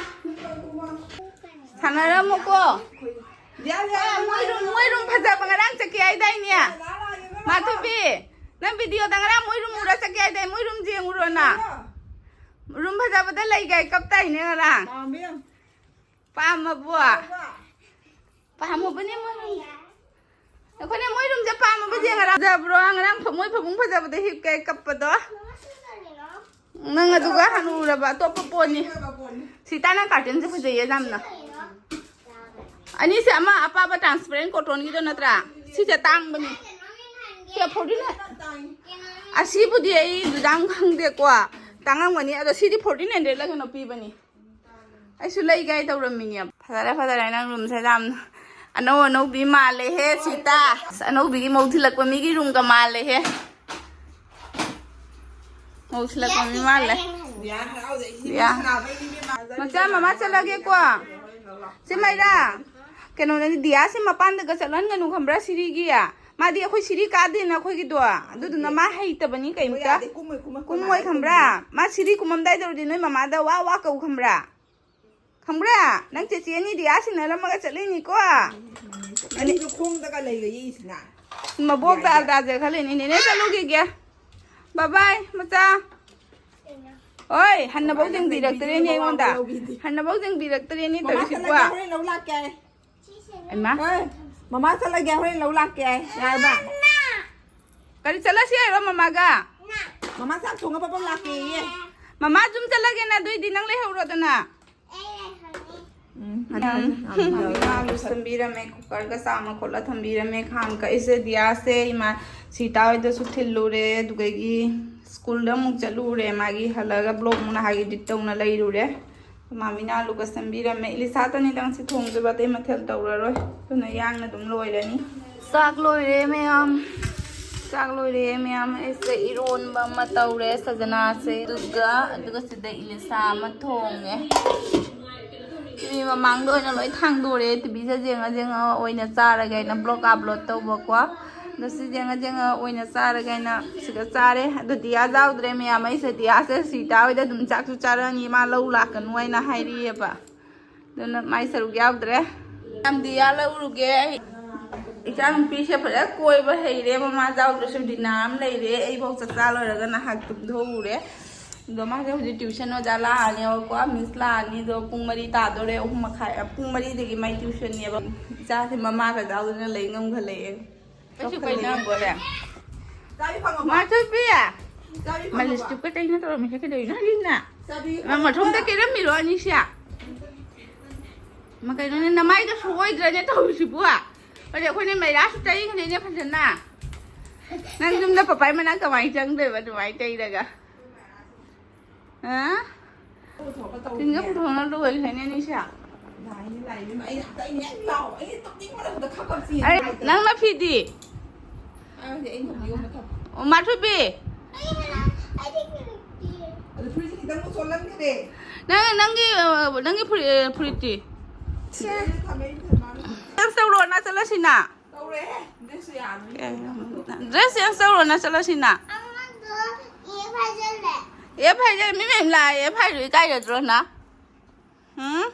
ꯁꯥꯟꯅꯔꯝꯃꯨꯀꯣ꯫ ꯌꯥꯔꯦ, ꯌꯥꯔꯦ, ꯑꯥ, ꯃꯣꯏ ꯔꯨꯝ, ꯃꯣꯏ ꯔꯨꯝ ꯐꯖꯕ ꯉꯔꯥꯡ ꯆꯠꯀꯦ ꯍꯥꯏꯗꯥꯏꯅꯦ? ꯂꯥꯛꯑꯣ, ꯂꯥꯛꯑꯣ, ꯌꯦꯡꯉꯣ, ꯂꯥꯛꯑꯣ꯫ ꯃꯥꯊꯣꯏꯕꯤ, ꯅꯪ ꯚꯤꯗꯤꯑꯣꯗ ꯉꯔꯥꯡ ꯃꯣꯏ ꯔꯨꯝ ꯎꯔ ꯆꯠꯀꯦ ꯍꯥꯏꯗꯥꯏ? ꯃꯣꯏ ꯔꯨꯝꯁꯦ ꯌꯦꯡꯉꯨꯔꯣꯅ꯫ ꯌꯦꯡꯉꯣ꯫ ꯔꯨꯝ ꯐꯖꯕꯗ ꯂꯩꯒꯥꯏ ꯀꯞꯇꯥꯏꯅꯦ ꯉꯔꯥꯡ꯫ ꯄꯥꯝꯃꯤ ꯌꯥꯝ꯫ ꯄꯥꯝꯃꯕꯣ? ꯄꯥꯝꯃꯕꯣ? ꯄꯥꯝꯃꯕꯅꯦ ꯃꯣꯏ ꯔꯨꯝ꯫ ꯑꯩꯈꯣꯏꯅ ꯃꯣꯏ ꯔꯨꯝꯁꯦ ꯄꯥꯝꯃꯕ ꯌꯦꯡꯉꯔꯥ? ꯐꯖꯕ꯭ꯔꯣ? ꯉꯔꯥꯡ ꯐ-, ꯃꯣꯏ ꯐꯃꯨꯡ ꯐꯖꯕꯗ ꯍꯤꯞꯀꯦ ꯀꯞꯄꯗꯣ꯫ ꯃꯃꯥ ꯁꯤ ꯀꯔꯤꯅꯣ? ꯅꯪ ꯑꯗꯨꯒ ꯍꯅꯨꯔꯕ ꯑꯇꯣꯞꯄ ꯄꯣꯠꯅꯤ꯫ ꯁꯤꯇꯥ, ꯅꯪ ꯀꯥꯔꯇꯦꯟꯁꯦ ꯐꯖꯩꯌꯦ ꯌꯥꯝꯅ꯫ ꯑꯅꯤꯁꯦ ꯑꯃ ꯑꯄꯥꯕ transparent cottonꯒꯤꯗꯣ ꯅꯠꯇ꯭ꯔꯥ? ꯁꯤꯁꯦ ꯇꯥꯡꯕꯅꯤ꯫ ꯁꯤ ꯐꯣꯔꯇꯤꯟ, ꯑꯁꯤꯕꯨꯗꯤ ꯑꯩ ꯑꯗꯨꯗꯥꯝ ꯈꯪꯗꯦꯀꯣ, ꯇꯥꯡꯉꯝꯒꯅꯤ꯫ ꯑꯗꯣ ꯁꯤꯗꯤ ꯐꯣꯔꯇꯤꯟ ꯍꯟꯗ꯭ꯔꯦꯗꯂ ꯀꯩꯅꯣ ꯄꯤꯕꯅꯤ꯫ ꯑꯩꯁꯨ ꯂꯩꯒꯥꯏ ꯇꯧꯔꯝꯃꯤꯅꯦ꯫ ꯐꯖꯔꯦ, ꯐꯖꯔꯦ, ꯅꯪ ꯔꯨꯝꯁꯦ ꯌꯥꯝ ꯑꯅꯧ ꯑꯅꯧꯕꯤ ꯃꯥꯜꯂꯦꯍꯦ ꯁꯤꯇꯥ꯫ ꯑꯁ, ꯑꯅꯧꯕꯤꯒꯤ ꯃꯧ ꯊꯤꯜꯂꯛꯄ ꯃꯤꯒꯤ ꯔꯨꯝꯒ ꯃꯥꯜꯂꯦꯍꯦ꯫ ꯃꯧ ꯊꯤꯜꯂꯛꯄ ꯃꯤ ꯃꯥꯜꯂꯦ꯫ ꯗꯤꯌꯥ ꯍꯔꯥꯎꯖꯩ꯫ ꯗꯤꯌꯥ꯫ ꯃꯆꯥ, ꯃꯃꯥ ꯆꯠꯂꯒꯦꯀꯣ꯫ ꯁꯤ ꯃꯩꯔꯥ, ꯀꯩꯅꯣꯅꯗꯤ ꯗꯤꯌꯥꯁꯦ ꯃꯄꯥꯟꯗꯒ ꯆꯠꯍꯟꯒꯅꯨ ꯈꯪꯕ꯭ꯔꯥ ꯁꯤꯔꯤꯒꯤ? ꯃꯥꯗꯤ ꯑꯩꯈꯣꯏ ꯁꯤꯔꯤ ꯀꯥꯗꯦꯅ ꯑꯩꯈꯣꯏꯒꯤꯗꯣ꯫ ꯑꯗꯨꯗꯨꯅ ꯃꯥ ꯍꯩꯇꯕꯅꯤ ꯀꯩꯝꯇ꯫ ꯌꯥꯗꯦ, ꯀꯨꯝꯃꯣꯏ, ꯀꯨꯝꯃꯣꯏ, ꯀꯨꯝꯃꯣꯏ ꯀꯃꯥꯏꯅ ꯈꯪꯕ꯭ꯔꯥ? ꯀꯨꯝꯅꯤ? ꯃꯥ ꯁꯤꯔꯤ ꯀꯨꯝꯃꯝꯗꯥꯏꯗꯧꯔꯗꯤ ꯅꯣꯏ ꯃꯃꯥꯗ ꯋꯥ ꯋꯥ ꯀꯧ ꯈꯪꯕ꯭ꯔꯥ? ꯈꯪꯕ꯭ꯔꯥ? ꯅꯪ ꯆꯦꯆꯦ ꯑꯅꯤꯗꯤ ꯑꯥ ꯁꯤꯟꯅꯔꯝꯃꯒ ꯆꯠꯂꯤꯅꯤꯀꯣ꯫ ꯑꯅꯤꯗꯣ ꯈꯣꯡꯗꯒ ꯂꯩꯒ ꯌꯦꯛꯏꯁꯤꯅ꯫ ꯃꯕꯣꯛꯇ ꯌꯥꯏ, ꯌꯥꯏ꯫ ꯑꯜꯗꯥꯖꯦ ꯈꯜꯂꯤꯅꯤ꯫ ꯅꯦꯅꯦ ꯆꯠꯂꯨꯈꯤꯒꯦ꯫ ꯕꯥꯏ ꯕꯥꯏ, ꯃꯆꯥ꯫ ꯍꯣꯏ, ꯍꯟꯅꯐꯧ ꯀꯃꯥꯏꯅ ꯌꯦꯡꯕꯤꯔꯛꯇ꯭ꯔꯦꯅꯦ ꯆꯦꯟꯕꯤꯗꯕ ꯑꯩꯉꯣꯟꯗ꯫ ꯃꯋꯥ ꯂꯧꯕꯤꯗꯦ꯫ ꯍꯟꯅꯐꯧ ꯌꯦꯡꯕꯤꯔꯛꯇ꯭ꯔꯦꯅꯦ ꯃꯃꯥ ꯇꯧꯔꯤꯁꯤꯕꯣ꯫ ꯆꯠꯂꯒꯦ, ꯍꯣꯔꯦꯟ ꯂꯧ ꯂꯥꯛꯀꯦ꯫ ꯍꯩꯃꯥ꯫ ꯍꯣꯏ, ꯃꯃꯥ ꯆꯠꯂꯒꯦ, ꯍꯣꯔꯦꯟ ꯂꯧ ꯂꯥꯛꯀꯦ꯫ ꯌꯥꯔꯕ? ꯀꯔꯤ ꯆꯠꯂꯁꯤ ꯍꯥꯏꯔꯣ ꯃꯃꯥꯒ? ꯃꯃꯥ ꯆꯥꯛ ꯊꯣꯡꯉ ꯄꯞ ꯄꯞ ꯂꯥꯛꯀꯦꯌꯦ꯫ ꯃꯃꯥ ꯁꯨꯝ ꯆꯠꯂꯒꯦꯅ ꯑꯗꯨꯏꯗꯤ ꯅꯪ ꯂꯩꯍꯧꯔꯣꯗꯅ꯫ ꯎꯝ, ꯎꯝ, ꯐꯔꯦ, ꯐꯔꯦ, ꯌꯥꯝ ꯃꯃꯥ ꯐꯔꯦ꯫ ꯂꯣꯏꯁꯟꯕꯤꯔꯝꯃꯦ, ꯀꯨꯀꯔꯒ ꯆꯥꯝꯃ ꯈꯣꯠꯂ ꯊꯝꯕꯤꯔꯝꯃꯦ, ꯈꯥꯡ ꯀꯛꯏꯁꯦ ꯗꯤꯌꯥꯁꯦ ꯏꯃꯥ ꯁꯤꯇꯥ ꯍꯣꯏꯗꯁꯨ ꯊꯤꯜꯂꯨꯔꯦ, ꯑꯗꯨꯗꯒꯤ ꯁ꯭ꯀꯨꯜꯗ ꯑꯃꯨꯛ ꯆꯠꯂꯨꯔꯦ, ꯃꯥꯒꯤ ꯍꯜꯂꯒ ꯕ꯭ꯂꯣꯛ ꯑꯃꯨꯛ ꯅꯍꯥꯒꯤ ꯏꯗꯤꯠ ꯇꯧꯅ ꯂꯩꯔꯨꯔꯦ꯫ ꯃꯃꯤꯅ ꯑꯂꯨꯒ ꯁꯦꯝꯕꯤꯔꯝꯃꯦ꯫ ꯏꯂꯤꯁꯥꯇꯅꯤꯗꯪ ꯁꯤ ꯊꯣꯡꯗꯣꯏꯕ, ꯑꯇꯩ ꯃꯊꯦꯜ ꯇꯧꯔꯔꯣꯏ꯫ ꯑꯗꯨꯅ ꯌꯥꯡꯅ ꯑꯗꯨꯝ ꯂꯣꯏꯔꯅꯤ꯫ ꯆꯥꯛ ꯂꯣꯏꯔꯦ ꯃꯌꯥꯝ꯫ ꯆꯥꯛ ꯂꯣꯏꯔꯦ ꯃꯌꯥꯝ꯫ ꯑꯩꯁꯦ ꯏꯔꯣꯟꯕ ꯑꯃ ꯇꯧꯔꯦ ꯁꯖꯅꯥꯁꯦ꯫ ꯑꯗꯨꯒ, ꯑꯗꯨꯒ ꯁꯤꯗ ꯏꯂꯤꯁꯥ ꯑꯃ ꯊꯣꯡꯉꯦ꯫ ꯇꯤꯚꯤ ꯃꯃꯥꯡꯗ ꯑꯣꯏꯅ ꯂꯣꯏ ꯊꯥꯡꯗꯣꯔꯦ꯫ ꯇꯤꯚꯤꯁꯦ ꯌꯦꯡꯉ ꯌꯦꯡꯉ ꯑꯣꯏꯅ ꯆꯥꯔꯒꯦ ꯍꯥꯏꯅ ꯕ꯭ꯂꯣꯛ ꯑꯞꯂꯣꯗ ꯇꯧꯕꯀꯣ꯫ ꯑꯗꯣ ꯁꯤ ꯌꯦꯡꯉ ꯌꯦꯡꯉ ꯑꯣꯏꯅ ꯆꯥꯔꯒꯦ ꯍꯥꯏꯅ ꯁꯤꯗ ꯆꯥꯔꯦ꯫ ꯑꯗꯣ ꯗꯤꯌꯥ ꯌꯥꯎꯗ꯭ꯔꯦ ꯃꯌꯥꯝ꯫ ꯑꯩꯁꯦ ꯗꯤꯌꯥꯁꯦ ꯁꯤꯇꯥ ꯍꯣꯏꯗ ꯑꯗꯨꯝ ꯆꯥꯛꯁꯨ ꯆꯥꯔꯛꯑꯅꯤ, ꯃꯥ ꯂꯧ ꯂꯥꯛꯀꯅꯨ ꯍꯥꯏꯅ ꯍꯥꯏꯔꯤꯑꯕ꯫ ꯑꯗꯨꯅ ꯃꯥꯏ ꯁꯔꯨꯛ ꯌꯥꯎꯗ꯭ꯔꯦ꯫ ꯌꯥꯝꯗꯤ ꯌꯥꯜꯍꯧꯔꯨꯒꯦ꯫ ꯑꯩ ꯏꯆꯥꯅꯨꯄꯤꯁꯦ ꯐꯖꯅ ꯀꯣꯏꯕ ꯍꯩꯔꯦ꯫ ꯃꯃꯥ ꯌꯥꯎꯗ꯭ꯔꯁꯨ ꯗꯤꯅꯥ ꯑꯃ ꯂꯩꯔꯦ꯫ ꯑꯩꯐꯥꯎ ꯆꯥꯛꯆꯥ ꯂꯣꯏꯔꯒ ꯉꯥꯏꯍꯥꯛ ꯇꯨꯝꯊꯣꯛꯎꯔꯦ꯫ ꯑꯗꯣ ꯃꯥꯁꯦ ꯍꯧꯖꯤꯛ ꯇ꯭ꯌꯨꯁꯟ ꯑꯣꯖꯥ ꯂꯥꯛꯑꯅꯦꯕꯀꯣ꯫ ꯃꯤꯁ ꯂꯥꯛꯑꯅꯤ꯫ ꯑꯗꯣ ꯄꯨꯡ ꯃꯔꯤ ꯇꯥꯗꯣꯔꯦ꯫ ꯑꯍꯨꯝ ꯃꯈꯥꯏ, ꯄꯨꯡ ꯃꯔꯤꯗꯒꯤ ꯃꯥꯏ ꯇ꯭ꯌꯨꯁꯟꯅꯦꯕ꯫ ꯏꯆꯥꯁꯦ ꯃꯃꯥꯒ ꯌꯥꯎꯗꯅ ꯂꯩ ꯉꯝꯈꯠꯂꯛꯑꯦ꯫ ꯀꯩꯁꯨ ꯀꯩꯅꯕꯣꯔꯦ꯫ ꯃꯥꯊꯣꯏꯕꯤ! ꯃꯥ ꯂꯤꯞꯁꯇꯤꯛꯀ ꯇꯩꯅ ꯇꯧꯔꯝꯃꯤꯁꯦ ꯀꯩꯗꯧꯔꯤꯅꯣ, ꯍꯧꯖꯤꯛꯅ? ꯃꯥ ꯃꯊꯣꯝꯗ ꯀꯦꯔꯝꯃꯤꯔꯣ, ꯑꯅꯤꯁꯦ? ꯃꯥ ꯀꯩꯅꯣꯅꯦ, ꯅꯃꯥꯏꯒ ꯁꯣꯛꯑꯣꯏꯗ꯭ꯔꯅꯦ ꯇꯧꯔꯤꯁꯤꯕꯨ? ꯑꯗꯩ ꯑꯩꯈꯣꯏꯅ ꯃꯩꯔꯥꯁꯨ ꯇꯩꯈ꯭ꯔꯦꯅꯦ ꯐꯖꯅ꯫ ꯅꯪ ꯌꯨꯝꯗ ꯄꯄꯥꯏ ꯃꯅꯥꯛ ꯀꯃꯥꯏꯅ ꯆꯪꯗꯣꯏꯕ ꯑꯗꯨꯃꯥꯏꯅ ꯇꯩꯔꯒ? ꯍꯥ? ꯇꯤꯟꯒ ꯄꯨꯊꯣꯛꯅ ꯂꯣꯏꯈ꯭ꯔꯦꯅꯦ ꯑꯅꯤꯁꯦ꯫ ꯑꯩ, ꯅꯪꯅ ꯐꯤꯗꯤ? ꯑꯣ, ꯃꯥꯊꯣꯏꯕꯤ꯫ ꯑꯗꯨ ꯐꯨꯔꯤꯠꯁꯦ ꯈꯤꯇꯪ ꯆꯣꯠꯍꯟꯈ꯭ꯔꯦ꯫ ꯅꯪ, ꯅꯪꯒꯤ, ꯑ, ꯅꯪꯒꯤ ꯐꯨꯔꯤꯠ, ꯑ, ꯐꯨꯔꯤꯠꯇꯤ? ꯁꯤꯗ ꯑꯩꯅ ꯊꯝꯃꯦ, ꯑꯩꯅ ꯊꯝꯃꯦ꯫ ꯆꯦꯟꯖ ꯇꯧꯔꯣ, ꯅꯥ ꯆꯠꯂꯁꯤꯅ꯫ ꯇꯧꯔꯦꯍꯦ, ꯗ꯭ꯔꯦꯁꯁꯨ ꯌꯥꯔꯣꯏ꯫ ꯗ꯭ꯔꯦꯁ ꯆꯦꯟꯖ ꯇꯧꯔꯣ, ꯅꯥ ꯆꯠꯂꯁꯤꯅ꯫ ꯑꯃꯗꯣ ꯑꯦ ꯐꯥꯏꯖꯜꯂꯦ꯫ ꯑꯦ ꯐꯥꯏꯖꯜ, ꯃꯤ ꯃꯌꯥꯝ ꯂꯥꯛꯑꯦ, ꯑꯦ ꯐꯥꯏꯖꯜ ꯏꯀꯥꯏꯒꯗ꯭ꯔꯣ ꯅꯥ? ꯍꯨꯝ?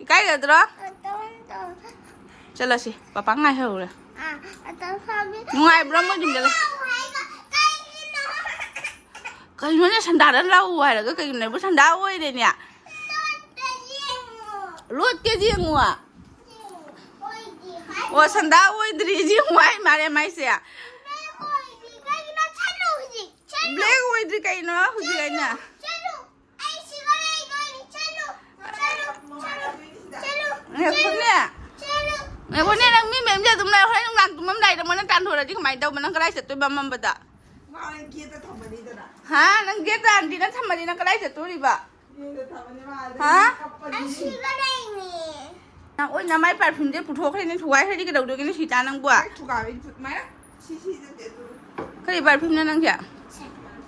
ꯏꯀꯥꯏꯒꯗ꯭ꯔꯣ? ꯆꯠꯂꯁꯤ, ꯄꯄꯥ ꯉꯥꯏꯍꯧꯔꯦ꯫ ꯅꯨꯡꯉꯥꯏꯕ꯭ꯔꯣ ꯃꯣꯏ ꯌꯨꯝꯗ ꯂꯩ? ꯀꯩꯅꯣꯅꯦ, ꯁꯟꯗꯥꯗ ꯂꯥꯛꯎ ꯍꯥꯏꯔꯒ ꯀꯩꯒꯤꯅꯣ ꯅꯪꯕꯨ ꯁꯟꯗꯥ ꯑꯣꯏꯔꯦꯅꯦ? ꯂꯣꯠꯀꯦꯗꯤ ꯌꯦꯡꯉꯨ꯫ ꯑꯣ, ꯁꯟꯗꯥ ꯑꯣꯏꯗ꯭ꯔꯤ, ꯌꯦꯡꯉꯨ ꯍꯥꯏ ꯃꯥꯜꯂꯦ ꯃꯥꯏꯁꯦ꯫ ꯕ꯭ꯂꯦꯛ ꯑꯣꯏꯗ꯭ꯔꯤ ꯀꯩꯅꯣ ꯍꯧꯖꯤꯛ ꯑꯩꯅ꯫ ꯉꯥꯏꯈꯣꯅꯦ꯫ ꯉꯥꯏꯈꯣꯅꯦ, ꯅꯪ ꯃꯤ ꯃꯌꯨꯝꯁꯦ ꯑꯗꯨꯝ ꯂꯩ, ꯍꯣꯔꯦꯟ ꯅꯨꯡꯗꯥꯡ ꯇꯨꯝꯃꯝꯗꯥꯏꯗ ꯃꯣꯏꯅ ꯇꯥꯟꯊꯣꯔꯛꯑꯗꯤ ꯀꯃꯥꯏꯅ ꯇꯧꯕ? ꯅꯪ ꯀꯗꯥꯏ ꯆꯠꯇꯣꯏꯕ ꯃꯝꯕꯗ? ꯃꯥ ꯍꯣꯔꯦꯟ ꯒꯦꯠꯇ ꯊꯝꯃꯅꯤꯗꯅ꯫ ꯍꯥ? ꯅꯪ ꯒꯦꯠꯇ ꯑꯟꯇꯤꯅ ꯊꯝꯃꯗꯤ ꯅꯪ ꯀꯗꯥꯏ ꯆꯠꯇꯣꯔꯤꯕ? ꯒꯦꯠꯇ ꯊꯝꯃꯅꯤ, ꯃꯥ ꯑꯗꯩ ꯍꯥ? ꯀꯞꯄꯅꯤ꯫ ꯅꯪ ꯑꯣꯏꯅ ꯃꯥꯏ ꯄꯔꯐ꯭ꯌꯨꯝꯁꯦ ꯄꯨꯊꯣꯛꯈ꯭ꯔꯦꯅꯦ, ꯊꯨꯒꯥꯏꯈ꯭ꯔꯗꯤ ꯀꯩꯗꯧꯗꯣꯏꯒꯦ ꯅꯨꯡꯁꯤꯇꯥ ꯅꯪꯕꯨ? ꯃꯥꯏ ꯊꯨꯒꯥꯏꯕꯩ ꯐꯨꯠ-, ꯃꯥꯏ ꯁꯤ ꯁꯤꯖꯤꯟꯅꯗꯦ ꯑꯗꯨ꯫ ꯀꯔꯤ ꯄꯔꯐ꯭ꯌꯨꯝꯅꯣ ꯅꯪꯒꯤ?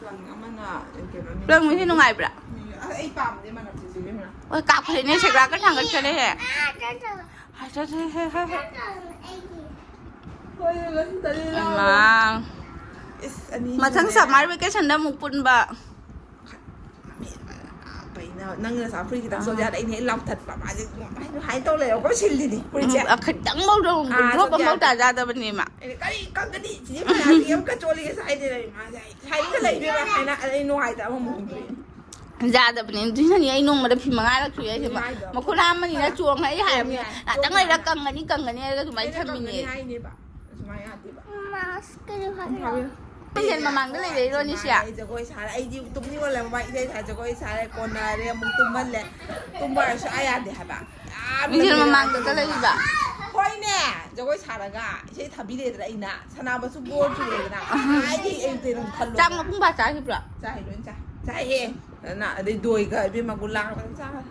ꯄ꯭ꯂꯝ ꯑꯃꯅ ꯀꯩꯅꯣꯅꯦ꯫ ꯄ꯭ꯂꯝꯒꯤꯁꯤ ꯅꯨꯡꯉꯥꯏꯕ꯭ꯔꯥ? ꯑꯁ, ꯑꯩ ꯄꯥꯝꯗꯦ ꯃꯅꯝꯁꯤꯁꯨ, ꯏꯕꯦꯝꯃ꯫ ꯍꯣꯏ, ꯀꯥꯞꯈ꯭ꯔꯦꯅꯦ, ꯁꯦꯒ꯭ꯔꯥꯛꯀ ꯊꯥꯡꯒꯠꯈ꯭ꯔꯦꯅꯦꯍꯦ꯫ ꯍꯣꯏ, ꯍꯣꯏ, ꯍꯣꯏ, ꯍꯣꯏ꯫ ꯍꯩꯃꯥ꯫ ꯏꯁ, ꯑꯅꯤ ꯃꯊꯪ ꯁꯨꯔꯦ꯫ ꯁꯝꯃꯔ ꯚꯦꯀꯦꯁꯟꯗ ꯑꯃꯨꯛ ꯄꯨꯟꯕ꯫ ꯀꯩꯅꯣ, ꯅꯪ ꯅꯁꯥ ꯐꯨꯔꯤꯠ ꯈꯤꯇꯪ ꯆꯣꯠ ꯌꯥꯗ ꯑꯩꯅ ꯍꯦꯛ ꯂꯥꯎꯊꯠꯄ, ꯃꯥꯁꯦ ꯍꯥꯏꯅ ꯍꯥꯏ ꯇꯧ ꯂꯩꯔꯦꯀꯣ, ꯁꯤꯜꯂꯤꯅꯤ ꯐꯨꯔꯤꯠꯁꯦ꯫ ꯎꯝ, ꯑ, ꯈꯤꯇꯪ ꯐꯥꯎꯗ ꯑꯥ, drop ꯆꯣꯠ ꯑꯃꯐꯥꯎ ꯌꯥꯗꯦ꯫ ꯇꯥ ꯌꯥꯗꯕꯅꯦ ꯃꯥ꯫ ꯑꯩꯅ, "ꯀꯔꯤ ꯀꯪꯒꯅꯤ? ꯁꯤꯗꯤ ꯐꯅꯌꯥꯝꯗꯤ ꯑꯃꯨꯛꯀ ꯆꯣꯠꯂꯤꯒꯦ ꯁꯥꯏꯗꯅ ꯃꯥꯁꯦ ꯍꯥꯏ-, ꯁꯥꯏꯗ ꯂꯩꯕꯤꯔ" ꯍꯥꯏꯅ ꯑꯩ ꯅꯨꯡꯉꯥꯏꯇꯕ ꯑꯃꯨꯛ ꯍꯣꯡꯗꯣꯛꯏꯅꯤ꯫ ꯌꯥꯗꯕꯅꯦ꯫ ꯑꯗꯨꯏꯅꯅꯦ ꯑꯩ ꯅꯣꯡꯃꯗ ꯐꯤ ꯃꯉꯥꯔꯛ ꯁꯨꯏ ꯍꯥꯏꯁꯦ꯫ ꯑꯗꯨꯅꯦ ꯍꯥꯏꯗꯣ꯫ ꯃꯈꯨꯠ ꯍꯥꯝꯃꯅꯤꯅ ꯆꯣꯡꯉ ꯑꯩ ꯍꯥꯏꯕꯅꯦ꯫ ꯆꯣꯡꯉꯦ꯫ ꯉꯥꯛꯇꯪ ꯂꯩꯔ ꯀꯪꯒꯅꯤ, ꯀꯪꯒꯅꯤ ꯍꯥꯏꯔꯒ ꯑꯗꯨꯃꯥꯏꯅ ꯑꯩꯅ ꯊꯝꯃꯤꯅꯦ꯫ ꯀꯪꯒꯅꯤ ꯍꯥꯏꯅꯦꯕ꯫ ꯑꯁꯨꯃꯥꯏꯅ ꯌꯥꯗꯦꯕ꯫ ꯃꯥꯁ ꯀꯔꯤ ꯍꯥꯏꯕ? ꯊꯥꯕꯤꯔꯣ꯫ ꯃꯤꯡꯁꯦꯜ ꯃꯃꯥꯡꯗ ꯂꯩꯔꯛꯏꯔꯣ, ꯅꯤꯁꯤꯌꯥ? ꯑꯩ ꯖꯒꯣꯏ ꯁꯥꯔꯦ, ꯑꯩꯗꯤ ꯇꯨꯝꯅꯤꯡꯕ ꯂꯩꯔꯝꯃꯣꯏ, ꯏꯁꯩ ꯁꯥꯔꯦ, ꯖꯒꯣꯏ ꯁꯥꯔꯦ, ꯀꯣꯟꯅꯔꯦ, ꯑꯃꯨꯛ ꯇꯨꯝꯍꯜꯂꯦ꯫ ꯇꯨꯝꯕ ꯍꯥꯏꯔꯁꯨ ꯑꯥ ꯌꯥꯗꯦ ꯍꯥꯏꯕ꯫ ꯌꯥꯝꯅ ꯃꯤꯡꯁꯦꯜ ꯃꯃꯥꯡꯗ ꯂꯩꯔꯝꯃꯣꯏ꯫ ꯂꯩꯕ꯫ ꯍꯣꯏꯅꯦ, ꯖꯒꯣꯏ ꯁꯥꯔꯒ ꯏꯁꯩ ꯊꯥꯕꯤꯔꯦꯗꯅ ꯑꯩꯅ, ꯁꯅꯥꯕꯁꯨ ꯕꯣꯔ ꯆꯨꯔꯦꯗꯅ꯫ ꯍꯥꯏꯗꯤ ꯑꯌꯨꯛꯇꯩ ꯑꯗꯨꯝ ꯈꯜꯂꯣ꯫ ꯆꯥꯛ ꯃꯄꯨꯡ ꯐꯥ ꯆꯥꯈꯤꯕ꯭ꯔꯣ? ꯆꯥꯏ, ꯂꯣꯏ ꯆꯥꯏ꯫ ꯆꯥꯏꯍꯦ꯫ ꯑꯗꯨꯅ ꯑꯗꯩ ꯗꯣꯏꯒ ꯏꯕꯦꯝꯃ ꯒꯨꯂꯥꯒ ꯐꯖꯅ ꯆꯥꯈ꯭ꯔꯦ꯫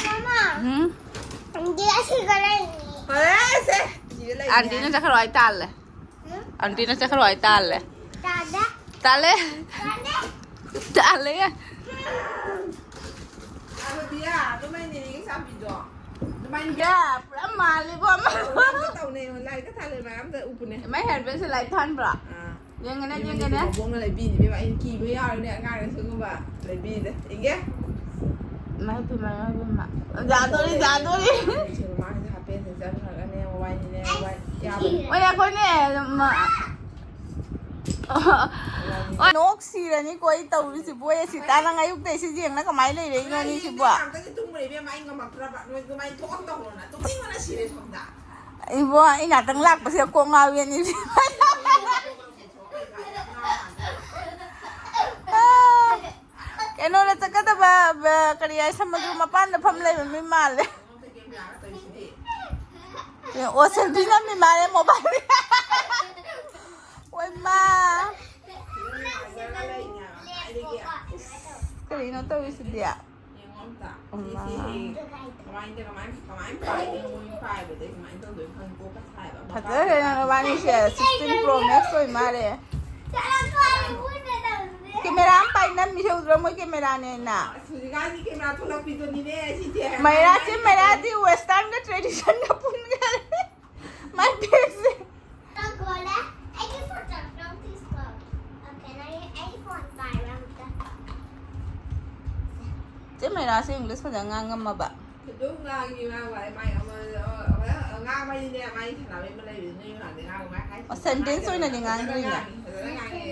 ꯃꯃꯥ, ꯎꯝ? ꯑꯗꯤ ꯑꯁꯤꯒ ꯂꯩꯅꯤ꯫ ꯐꯔꯦꯁꯦ꯫ ꯑꯁꯤꯒ ꯂꯩꯅꯤ ꯑꯥꯟꯇꯤꯅ ꯍꯥꯏ꯫ ꯆꯠꯈ꯭ꯔꯣ ꯍꯥꯏ ꯇꯥꯜꯂꯦ꯫ ꯎꯝ? ꯑꯥꯟꯇꯤꯅ ꯆꯠꯈ꯭ꯔꯣ ꯍꯥꯏ ꯇꯥꯜꯂꯦ꯫ ꯇꯥꯗꯦ꯫ ꯇꯥꯜꯂꯦ꯫ ꯇꯥꯗꯦ꯫ ꯇꯥꯜꯂꯦ꯫ ꯉꯥꯏꯈꯣ ꯗꯤꯌꯥ, ꯑꯗꯨꯃꯥꯏꯅ ꯅꯦꯅꯦꯒꯤ ꯆꯥꯕꯤꯗꯣ꯫ ꯑꯗꯨꯃꯥꯏꯅ ꯌꯥ, ꯄꯨꯔꯥ ꯃꯥꯜꯂꯦꯕꯣ ꯑꯃ꯫ ꯇꯧꯅꯩ, ꯂꯥꯏꯔꯤꯛꯀ ꯊꯥꯜꯂꯦ ꯃꯌꯥꯝꯗ ꯎꯄꯨꯅꯦ꯫ ꯃꯥꯏ ꯍꯦꯜꯃꯦꯠꯁꯦ ꯂꯥꯏꯠ ꯊꯥꯟꯕ꯭ꯔꯣ? ꯑꯥ꯫ ꯌꯦꯡꯒꯅꯦ, ꯏꯕꯦꯝꯃ, ꯌꯦꯡꯒꯅꯦ꯫ ꯅꯦꯅꯦ ꯕꯣꯕꯣꯛꯅ ꯂꯩꯕꯤꯔꯤꯅꯦ ꯏꯕꯦꯝꯃ, ꯑꯩꯅ ꯀꯤꯕ ꯌꯥꯎꯔꯅꯦ ꯑꯉꯥꯡꯅ ꯁꯤꯒꯨꯝꯕ ꯂꯩꯕꯤꯔꯤꯗ꯫ ꯏꯒꯦ? ꯏꯃꯥꯏ ꯄꯦꯝꯃ, ꯏꯃꯥꯏ ꯄꯦꯝꯃ꯫ ꯌꯥꯗꯣꯔꯤ, ꯌꯥꯗꯣꯔꯤ꯫ ꯁꯤꯕꯨ ꯃꯥꯒꯤꯁꯦ ꯍꯥꯄꯦꯟꯁꯦ ꯆꯟꯈ꯭ꯔꯒꯅꯦ ꯋꯥꯏꯅꯤꯅꯦ, ꯋꯥꯏ ꯌꯥꯕꯅꯤ꯫ ꯍꯣꯏ, ꯑꯩꯈꯣꯏꯅꯦ, ꯃ-, ꯑꯣ, ꯅꯣꯛ ꯁꯤꯔꯅꯤꯀꯣ ꯑꯩ ꯇꯧꯔꯤꯁꯤꯕꯨ꯫ ꯑꯩ ꯑꯁꯤꯇꯥ ꯅꯪ ꯑꯌꯨꯛꯇꯩ ꯁꯤ ꯌꯦꯡꯅ ꯀꯃꯥꯏꯅ ꯂꯩꯔꯛꯏꯅꯣ ꯅꯤꯁꯤꯕꯨ? ꯉꯥꯏꯍꯥꯛꯇꯪꯗꯤ ꯇꯨꯝꯃꯨꯔꯦ ꯏꯕꯦꯝꯃ, ꯑꯩ ꯉꯝꯃꯛꯇ꯭ꯔꯕ꯫ ꯅꯣꯏ ꯑꯗꯨꯃꯥꯏꯅ ꯊꯣꯛꯑꯝ ꯇꯧꯔꯣꯅ꯫ ꯇꯨꯝꯅꯤꯡꯕꯅ ꯁꯤꯔꯦ ꯁꯣꯝꯗ꯫ ꯏꯕꯣ, ꯑꯩ ꯉꯥꯛꯇꯪ ꯂꯥꯛꯄꯁꯦ ꯀꯣꯛ ꯉꯥꯎꯋꯦ ꯅꯤꯁꯤ꯫ ꯀꯩꯅꯣꯗ ꯆꯠꯀꯗꯕ, ꯕ-, ꯀꯔꯤ ꯍꯥꯏ, ꯁꯃꯨꯗ꯭ꯔ ꯃꯄꯥꯟꯗ ꯐꯝ ꯂꯩꯕ ꯃꯤ ꯃꯥꯜꯂꯦ꯫ ꯑꯣ, ꯁꯦꯜꯐꯤ ꯅꯝꯃꯤ ꯃꯥꯜꯂꯦ ꯃꯣꯕꯥꯏꯜ꯫ ꯑꯣꯏ ꯃꯥ꯫ ꯀꯔꯤꯅꯣ ꯇꯧꯔꯤꯁꯤꯗꯤ? ꯌꯦꯡꯉꯣ ꯑꯝꯇ꯫ ꯁꯤ, ꯁꯤ ꯍꯌꯦꯡ ꯀꯃꯥꯏꯅ, ꯀꯃꯥꯏꯅ, ꯀꯃꯥꯏꯅ ꯄꯥꯏꯗꯣꯏꯅꯣ? ꯃꯣꯏ ꯄꯥꯏꯕꯗꯩ ꯀꯃꯥꯏꯅ ꯇꯧꯗꯣꯏꯅꯣ ꯈꯪꯗꯦ꯫ ꯀꯣꯛꯀ ꯁꯥꯏꯕ꯫ ꯐꯖꯈ꯭ꯔꯦ ꯅꯪ ꯅꯕꯥꯅꯤꯁꯦ꯫ Sixteen Pro Max ꯑꯣꯏ ꯃꯥꯜꯂꯦ꯫ ꯀꯦꯃꯦꯔꯥ ꯑꯃ ꯄꯥꯏ ꯅꯝꯃꯤꯁꯦ ꯎꯗ꯭ꯔꯣ? ꯃꯣꯏ ꯀꯦꯃꯦꯔꯥꯅꯦꯅ꯫ ꯑꯁ, ꯍꯧꯖꯤꯛꯀꯥꯟꯒꯤ ꯀꯦꯃꯦꯔꯥ ꯊꯣꯛꯂꯛꯄꯤꯗꯨꯅꯤꯅꯦ ꯁꯤꯁꯦ꯫ ꯃꯩꯔꯥꯁꯦ, ꯃꯩꯔꯥꯗꯤ westernꯒ traditionꯒ ꯄꯨꯟꯈꯔꯦ꯫ ꯃꯥꯏ ꯕꯦꯒꯁꯦ꯫ ꯆꯪꯈ꯭ꯔꯣꯅꯦ꯫ ꯑꯩꯒꯤ ꯐꯣꯟ ꯆꯥꯔꯖ ꯇꯧ, please ꯀꯣ꯫ Okay, ꯅꯪꯒꯤ, ꯑꯩꯒꯤ ꯐꯣꯟ ꯄꯥꯏꯔꯣ ꯑꯝꯇ꯫ ꯆꯦ ꯃꯩꯔꯥꯁꯦ English ꯐꯖꯅ ꯉꯥꯡꯉꯝꯃꯕ? ꯑꯗꯨꯝ ꯉꯥꯡꯉꯤ ꯃꯥ, ꯃꯥꯏ, ꯃꯥꯏ ꯑꯃ, ꯑ, ꯑ, ꯉꯥꯡꯕꯅꯤꯅꯦ, ꯃꯥꯏ ꯁꯥꯟꯅꯕꯩ ꯑꯃ ꯂꯩꯕꯅꯤ, ꯅꯣꯏ ꯃꯥꯡꯗ ꯉꯥꯡꯕ ꯍꯥꯏ꯫ ꯑꯣ, sentence ꯑꯣꯏꯅꯗꯤ ꯐꯖꯅ ꯉꯥꯡꯗ꯭ꯔꯤꯅꯦ꯫ ꯉꯥꯡꯉꯤ, ꯐꯖꯅ ꯉꯥꯡꯉꯤ꯫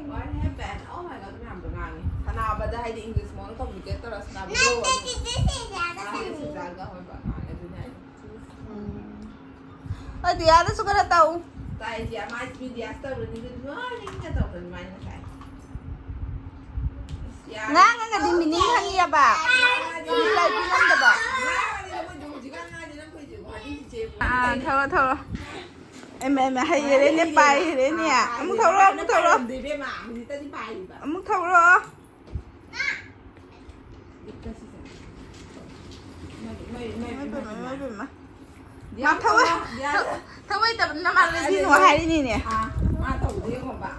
What happened? Oh my God, ꯑꯗꯨ ꯃꯌꯥꯝꯗꯣ ꯉꯥꯡꯉꯤ꯫ ꯁꯥꯟꯅꯕꯗ ꯍꯥꯏꯗꯤ English ꯃꯑꯣꯡꯗ communicate ꯇꯧꯔ ꯁꯥꯟꯅꯕꯗꯣ꯫ ꯅꯠꯇꯦ, ꯆꯤꯆꯦ ꯁꯤꯁꯦ ꯑꯗ ꯃꯥ ꯍꯥꯏꯗꯤ ꯁꯥꯟꯅꯩ꯫ ꯁꯤꯖꯥꯒ ꯍꯣꯏ ꯍꯣꯏ ꯉꯥꯡꯉꯤ, ꯑꯗꯨꯅꯦ ꯍꯥꯏꯁꯦ꯫ ꯎꯝ꯫ ꯑꯗꯤꯌꯥꯗꯁꯨ ꯈꯔ ꯇꯧ꯫ ꯇꯥꯏꯁꯦ ꯃꯥꯏ ꯃꯤꯗꯤꯌꯥꯁ ꯇꯧꯔꯅꯤ, ꯒꯨꯗ ꯃꯣꯔꯅꯤꯡꯒ ꯇꯧꯕ ꯑꯗꯨꯃꯥꯏꯅ ꯉꯁꯥꯏ꯫ ꯑꯁ, ꯌꯥꯔꯦ꯫ ꯉꯥꯡꯉꯒꯗꯤ ꯃꯤꯅꯤꯡ ꯈꯪꯉꯤꯑꯕ꯫ ꯉꯥꯡꯉꯒꯗꯤ ꯃꯤ ꯂꯥꯏ ꯄꯤꯉꯝꯗꯕ꯫ ꯉꯥꯡꯉꯒꯗꯤ ꯅꯈꯣꯏꯗꯤ ꯍꯧꯖꯤꯛꯀꯥꯟ ꯉꯥꯡꯉꯗꯤ ꯅꯈꯣꯏꯗꯤ ꯋꯥꯔꯤꯁꯦ ꯑꯥ, ꯊꯧꯔꯣ, ꯊꯧꯔꯣ꯫ ꯑꯦ, ꯃꯦ, ꯃꯦ, ꯍꯩꯔꯦꯅꯦ, ꯄꯥꯏꯔꯦꯅꯦ꯫ ꯑꯥ, ꯑꯃꯨꯛ ꯊꯧꯔꯣ, ꯑꯃꯨꯛ ꯊꯧꯔꯣ꯫ ꯄꯥꯏꯔꯝꯗꯦ ꯏꯕꯦꯝꯃ, ꯍꯧꯖꯤꯛꯇꯗꯤ ꯄꯥꯏꯔꯤꯕ꯫ ꯑꯃꯨꯛ ꯊꯧꯔꯣ꯫ ꯏꯃꯥꯏ ꯄꯦꯝꯃ, ꯏꯃꯥꯏ ꯄꯦꯝꯃ꯫ ꯃꯥ ꯊꯧꯋꯦ꯫ ꯊꯧ-, ꯊꯧꯋꯦ ꯇꯕꯅ ꯃꯥ ꯂꯩꯕꯤꯅꯣ ꯍꯥꯏꯔꯤꯅꯤꯅꯦ꯫ ꯑꯥ, ꯃꯥ ꯇꯧꯕꯗꯣ ꯌꯦꯡꯉꯣꯕ꯫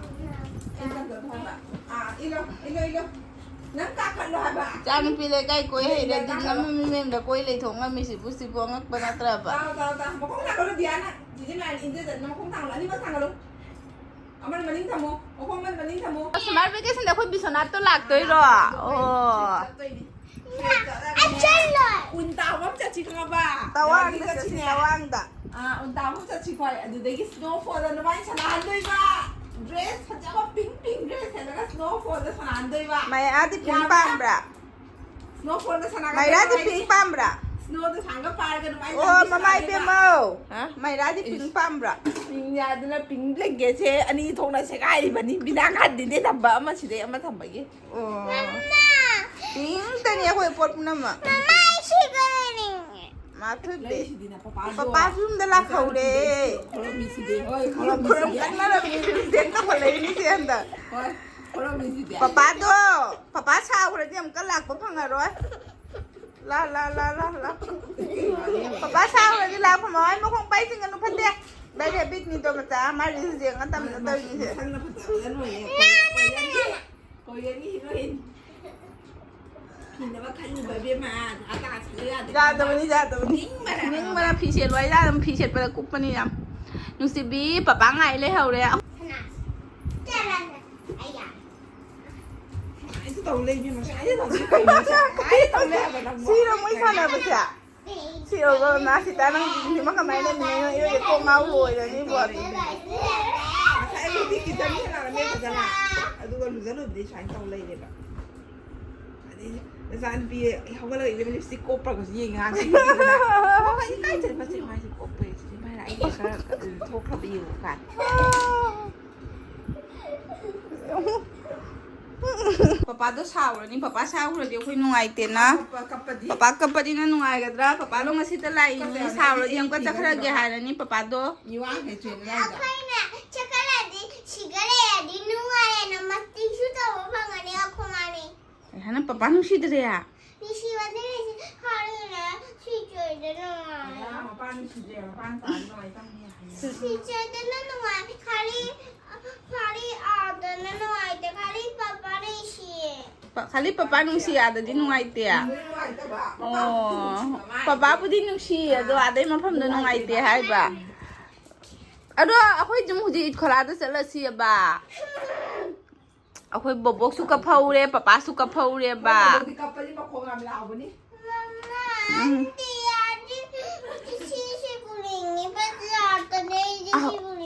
ꯑꯩ ꯇꯝꯖꯧ ꯍꯥꯏꯕ꯫ ꯑꯥ, ꯏꯜꯂꯣ, ꯏꯜꯂꯣ, ꯏꯜꯂꯣ꯫ ꯅꯪ ꯀꯥꯈꯠꯂꯣ ꯍꯥꯏꯕ꯫ ꯏꯆꯥꯅꯨꯄꯤ ꯂꯩꯀꯥꯏ ꯀꯣꯏ ꯍꯩꯔꯦ, ꯅꯪ ꯗꯤꯟ ꯀꯥꯈꯠꯂꯣ꯫ ꯑꯃ ꯃꯤ ꯃꯌꯨꯝꯗ ꯀꯣꯏ ꯂꯩꯊꯣꯛ ꯉꯝꯃꯤꯁꯤꯕꯨ, ꯁꯤꯕꯨ ꯑꯉꯛꯄ ꯅꯠꯇ꯭ꯔꯕ? ꯇꯥꯎ, ꯇꯥꯎ, ꯇꯥꯎ꯫ ꯃꯈꯣꯡ ꯊꯥꯡꯒꯠꯂꯣ, ꯗꯤꯌꯥꯅ꯫ ꯆꯤꯆꯦ ꯃꯌꯥꯝ ꯏꯟꯖꯗꯅ ꯃꯈꯣꯡ ꯊꯥꯡꯒꯠꯂꯣ, ꯑꯅꯤꯃꯛ ꯊꯥꯡꯒꯠꯂꯣ꯫ ꯑꯃꯅ ꯃꯅꯤꯡ ꯊꯝꯃꯣ, ꯃꯈꯣꯡ ꯑꯃꯅ ꯃꯅꯤꯡ ꯊꯝꯃꯣ꯫ Summer vacation ꯗ ꯑꯩꯈꯣꯏ ꯕꯤꯁ꯭ꯋꯥꯅꯥꯊꯇꯣ ꯂꯥꯛꯇꯣꯏꯔꯣ? ꯑꯣ꯫ ꯆꯠꯇꯣꯏꯅꯤ꯫ ꯆꯠꯂꯒꯅꯦ, ꯎꯟ ꯇꯥꯕ ꯑꯃ ꯆꯠꯁꯤ ꯈꯪꯉꯕ? ꯇꯋꯥꯡꯗ ꯗꯦꯜꯂꯤꯗ ꯆꯠꯁꯤ, ꯆꯠꯁꯤꯅꯦ꯫ ꯇꯋꯥꯡꯗ꯫ ꯑꯥ, ꯎꯟ ꯇꯥꯕ ꯑꯃ ꯆꯠꯁꯤꯀꯣ꯫ ꯑꯗꯨꯗꯒꯤ snowfall ꯗ ꯅꯕꯥꯅꯤ ꯁꯥꯟꯅꯍꯟꯗꯣꯏꯕ꯫ Dress ꯐꯖꯕ pink, pink dress ꯁꯦꯠꯂꯒ snowfall ꯗ ꯁꯥꯟꯅꯍꯟꯗꯣꯏꯕ꯫ ꯃꯌꯥꯗꯤ pink ꯌꯥꯕ꯭ꯔꯥ? ꯄꯥꯝꯕ꯭ꯔꯥ? Snowfall ꯗ ꯁꯥꯟꯅꯒꯗꯕ ꯃꯩꯔꯥꯗꯤ ꯍꯥꯏꯗꯤ pink ꯄꯥꯝꯕ꯭ꯔꯥ? Snow ꯗ ꯁꯥꯟꯅꯒ ꯄꯥꯔꯒ ꯅꯕꯥꯅꯤ ꯑꯣ, ꯂꯝꯕꯤ ꯃꯃꯥꯏ ꯁꯥꯟꯅꯗꯣꯏꯕ꯫ ꯄꯦꯝꯃꯧ꯫ ꯍꯥ? ꯃꯩꯔꯥꯗꯤ pink ꯏꯁ꯫ ꯄꯥꯝꯕ꯭ꯔꯥ? Pink ꯌꯥꯗꯅ pink blanket ꯁꯦ ꯑꯅꯤ ꯊꯣꯛꯅ ꯁꯦꯒꯥꯏꯔꯤꯕꯅꯤ꯫ ꯕꯤꯅꯥ ꯈꯟꯗꯤꯅꯦ ꯊꯝꯕ ꯑꯃ ꯁꯤꯗꯩ ꯑꯃ ꯊꯝꯕꯒꯤ꯫ ꯑꯣ꯫ ꯃꯃꯥ꯫ Pink ꯇꯅꯤ ꯑꯩꯈꯣꯏ ꯄꯣꯠ ꯄꯨꯝꯅꯃꯛ꯫ ꯃꯃꯥ, ꯑꯩ ꯁꯤꯒꯔꯅꯤꯡꯉꯦ꯫ ꯃꯥ ꯊꯨꯗꯦ꯫ ꯂꯩꯁꯤꯗꯤꯅ ꯄꯄꯥꯁꯨ ꯄꯄꯥꯁꯨ ꯌꯨꯝꯗ ꯂꯥꯛꯍꯧꯔꯦ꯫ ꯃꯆꯥꯅꯨꯄꯤꯗꯣ ꯈꯣꯏꯔꯝꯃꯤꯁꯤꯗꯤ꯫ ꯍꯣꯏ, ꯈꯣꯏꯔꯝꯃꯤꯁꯤꯗꯤ꯫ ꯈꯣꯏꯔꯝ ꯀꯟꯅꯔꯕꯅꯤ, ꯈꯨꯗꯦꯡ ꯇꯧꯈꯠꯂꯛꯏꯅꯤꯁꯦ ꯍꯟꯗꯛ꯫ ꯍꯣꯏ, ꯈꯣꯏꯔꯝꯃꯤꯁꯤꯗꯤ꯫ ꯄꯄꯥꯗꯣ, ꯄꯄꯥ ꯁꯥꯎꯈ꯭ꯔꯗꯤ ꯑꯃꯨꯛꯀ ꯂꯥꯛꯄ ꯐꯪꯉꯔꯣꯏ꯫ ꯂꯥ, ꯂꯥ, ꯂꯥ, ꯂꯥ, ꯂꯥ꯫ ꯄꯄꯥ ꯁꯥꯎꯈ꯭ꯔꯗꯤ ꯂꯥꯛꯄ ꯃꯃꯥꯏ ꯃꯈꯣꯡ ꯄꯥꯏꯁꯤꯟꯒꯅꯨ, ꯐꯠꯇꯦ꯫ Bad habit ꯅꯤꯗꯣ ꯃꯆꯥ, ꯃꯥ reels ꯌꯦꯡꯉ ꯇꯝꯅ ꯇꯧꯔꯤꯅꯤꯁꯦ꯫ ꯃꯁꯛꯅ ꯐꯖꯕꯗ ꯂꯣꯏꯔꯦ꯫ ꯀꯣꯔꯤꯌꯟꯒꯤ, ꯀꯣꯔꯤꯌꯟꯒꯤ heroine꯫ ꯐꯤꯅꯕ ꯈꯜꯂꯨꯕ ꯏꯕꯦꯝꯃ, ꯑꯥ ꯇꯥꯁꯤꯜꯂꯨ ꯌꯥꯗꯦ꯫ ꯌꯥꯗꯕꯅꯤ, ꯌꯥꯗꯕꯅꯤ꯫ ꯅꯤꯡꯕꯅ꯫ ꯅꯤꯡꯕꯅ ꯐꯤ ꯁꯦꯠꯂꯨ ꯍꯥꯏ ꯌꯥꯗꯕꯅꯤ, ꯐꯤ ꯁꯦꯠꯄꯗ ꯀꯨꯞꯄꯅꯤ ꯌꯥꯝ꯫ ꯅꯨꯡꯁꯤꯕꯤ, ꯄꯄꯥ ꯉꯥꯏ ꯂꯩꯍꯧꯔꯦ꯫ ꯁꯅꯥ꯫ ꯆꯠꯂꯣ꯫ ꯑꯩ ꯌꯥꯔꯦ꯫ ꯁꯨꯃꯥꯏꯅ ꯇꯧ ꯂꯩ ꯏꯕꯦꯝꯃ, ꯁꯨꯃꯥꯏꯅ ꯇꯧ ꯂꯩ ꯀꯩꯅꯣ? ꯁꯨꯃꯥꯏꯅ ꯇꯧ ꯂꯩ ꯍꯥꯏꯕ ꯅꯪꯕꯣ? ꯁꯤꯔꯣ ꯃꯣꯏ ꯁꯥꯟꯅꯕꯁꯦ? ꯁꯤ ꯑꯣꯏꯕ ꯃꯥ ꯁꯤꯗ ꯅꯪ ꯁꯤꯃ ꯀꯃꯥꯏꯅ ꯂꯩꯃꯤꯟꯅꯩꯅꯣ? ꯏꯔꯣꯏꯁꯦ ꯀꯣꯛ ꯉꯥꯎ ꯂꯣꯏꯔꯅꯤꯕꯣ꯫ ꯉꯁꯥꯏ ꯑꯌꯨꯛꯇꯤ ꯀꯤꯠꯆꯟꯗ ꯁꯥꯟꯅꯔꯝꯃꯦ ꯐꯖꯅ꯫ ꯑꯗꯨꯒ ꯂꯨꯖ ꯂꯨꯕꯗꯤ ꯁꯨꯃꯥꯏꯅ ꯇꯧ ꯂꯩꯔꯦꯕ꯫ ꯑꯗꯩꯗꯤ ꯅꯆꯥꯅꯨꯄꯤ ꯍꯧꯒꯠꯂꯒ ꯏꯕꯦꯝꯃ ꯂꯤꯞꯁꯇꯤꯛ ꯀꯣꯞꯄ꯭ꯔꯒꯁꯨ ꯌꯦꯡꯉꯦ ꯉꯥꯡꯁꯦ꯫ ꯃꯃꯥ ꯏꯀꯥꯏ ꯆꯠꯄꯁꯦ ꯃꯥꯏꯁꯦ ꯀꯣꯞꯄꯦ꯫ ꯁꯤꯗꯤ ꯃꯥꯏ ꯂꯥꯛꯑꯦ꯫ ꯈꯔ ꯊꯣꯛꯈ꯭ꯔꯕ ꯌꯦꯡꯉꯨ ꯀꯥꯏ꯫ ꯄꯄꯥꯗꯣ ꯁꯥꯎꯔꯅꯤ, ꯄꯄꯥ ꯁꯥꯎꯈ꯭ꯔꯗꯤ ꯑꯩꯈꯣꯏ ꯅꯨꯡꯉꯥꯏꯇꯦꯅ꯫ ꯄꯄꯥ ꯀꯞꯄꯗꯤ? ꯄꯄꯥ ꯀꯞꯄꯗꯤ ꯅꯪ ꯅꯨꯡꯉꯥꯏꯒꯗ꯭ꯔꯥ? ꯄꯄꯥꯗꯣ ꯉꯁꯤꯇ ꯂꯥꯛꯏꯅꯤ, ꯀꯞꯄꯗꯤ ꯁꯥꯎꯔꯗꯤ ꯑꯃꯨꯛꯀ ꯑꯩ ꯆꯠꯈ꯭ꯔꯒꯦ ꯍꯥꯏꯔꯅꯤ ꯄꯄꯥꯗꯣ꯫ ꯃꯤ ꯋꯥ ꯍꯦꯛ ꯆꯦꯟꯕ ꯌꯥꯏꯗ꯫ ꯑꯩꯈꯣꯏꯅ ꯆꯠꯈ꯭ꯔꯗꯤ ꯁꯤꯒ ꯂꯩꯔꯗꯤ ꯅꯨꯡꯉꯥꯏꯔꯦꯅ ꯃꯇꯤꯛꯁꯨ ꯇꯧꯕ ꯐꯪꯒꯅꯤ ꯑꯩꯈꯣꯏ ꯃꯥꯅꯤ꯫ ꯀꯩ ꯍꯥꯏꯅ, ꯄꯄꯥ ꯅꯨꯡꯁꯤꯗ꯭ꯔꯦ? ꯅꯨꯡꯁꯤꯕꯗꯤ ꯂꯩꯁꯤ ꯈꯥꯔꯤꯅ ꯁꯤꯆꯣꯏꯗꯅ꯫ ꯃꯄꯥ ꯅꯨꯡꯁꯤꯗ꯭ꯔꯦ, ꯃꯄꯥꯅ ꯆꯥꯕ ꯅꯨꯡꯉꯥꯏꯇꯕꯅꯤ ꯍꯥꯏꯌꯦ꯫ ꯁꯤꯆꯣꯏꯗꯅ ꯅꯨꯡꯉꯥꯏ, ꯈꯥꯔꯤ, ꯈꯥꯔꯤ ꯑꯥꯗꯅ ꯅꯨꯡꯉꯥꯏꯇꯦ, ꯈꯥꯔꯤ ꯄꯄꯥ ꯅꯨꯡꯁꯤꯌꯦ꯫ ꯄ-, ꯈꯥꯂꯤ ꯄꯄꯥ ꯅꯨꯡꯁꯤ ꯑꯥꯗꯗꯤ ꯅꯨꯡꯉꯥꯏꯇꯦ꯫ ꯅꯨꯡꯗꯤ ꯅꯨꯡꯉꯥꯏꯇꯕ, ꯃꯄꯥ ꯑꯣ, ꯅꯨꯡꯁꯤꯕ ꯃꯥꯜꯂꯦ꯫ ꯄꯄꯥꯕꯨꯗꯤ ꯅꯨꯡꯁꯤ, ꯑꯗꯣ ꯑꯥꯗꯩ ꯃꯐꯝꯗꯣ ꯅꯨꯡꯉꯥꯏꯇꯦ ꯍꯥꯏꯕ꯫ ꯑꯗꯣ ꯑꯩꯈꯣꯏ ꯑꯗꯨꯝ ꯍꯧꯖꯤꯛ ꯏꯠ ꯈꯣꯂꯥꯗ ꯆꯠꯂꯁꯤꯕ꯫ ꯑꯩꯈꯣꯏ ꯕꯣꯕꯣꯛꯁꯨ ꯀꯞꯐꯧꯔꯦ, ꯄꯄꯥꯁꯨ ꯀꯞꯐꯧꯔꯦꯕ꯫ ꯕꯣꯕꯣꯛꯇꯤ ꯀꯞꯄꯗꯤ ꯃꯈꯣꯡ ꯌꯥꯝ ꯂꯥꯎꯕꯅꯤ꯫ ꯎꯝ꯫ ꯑ,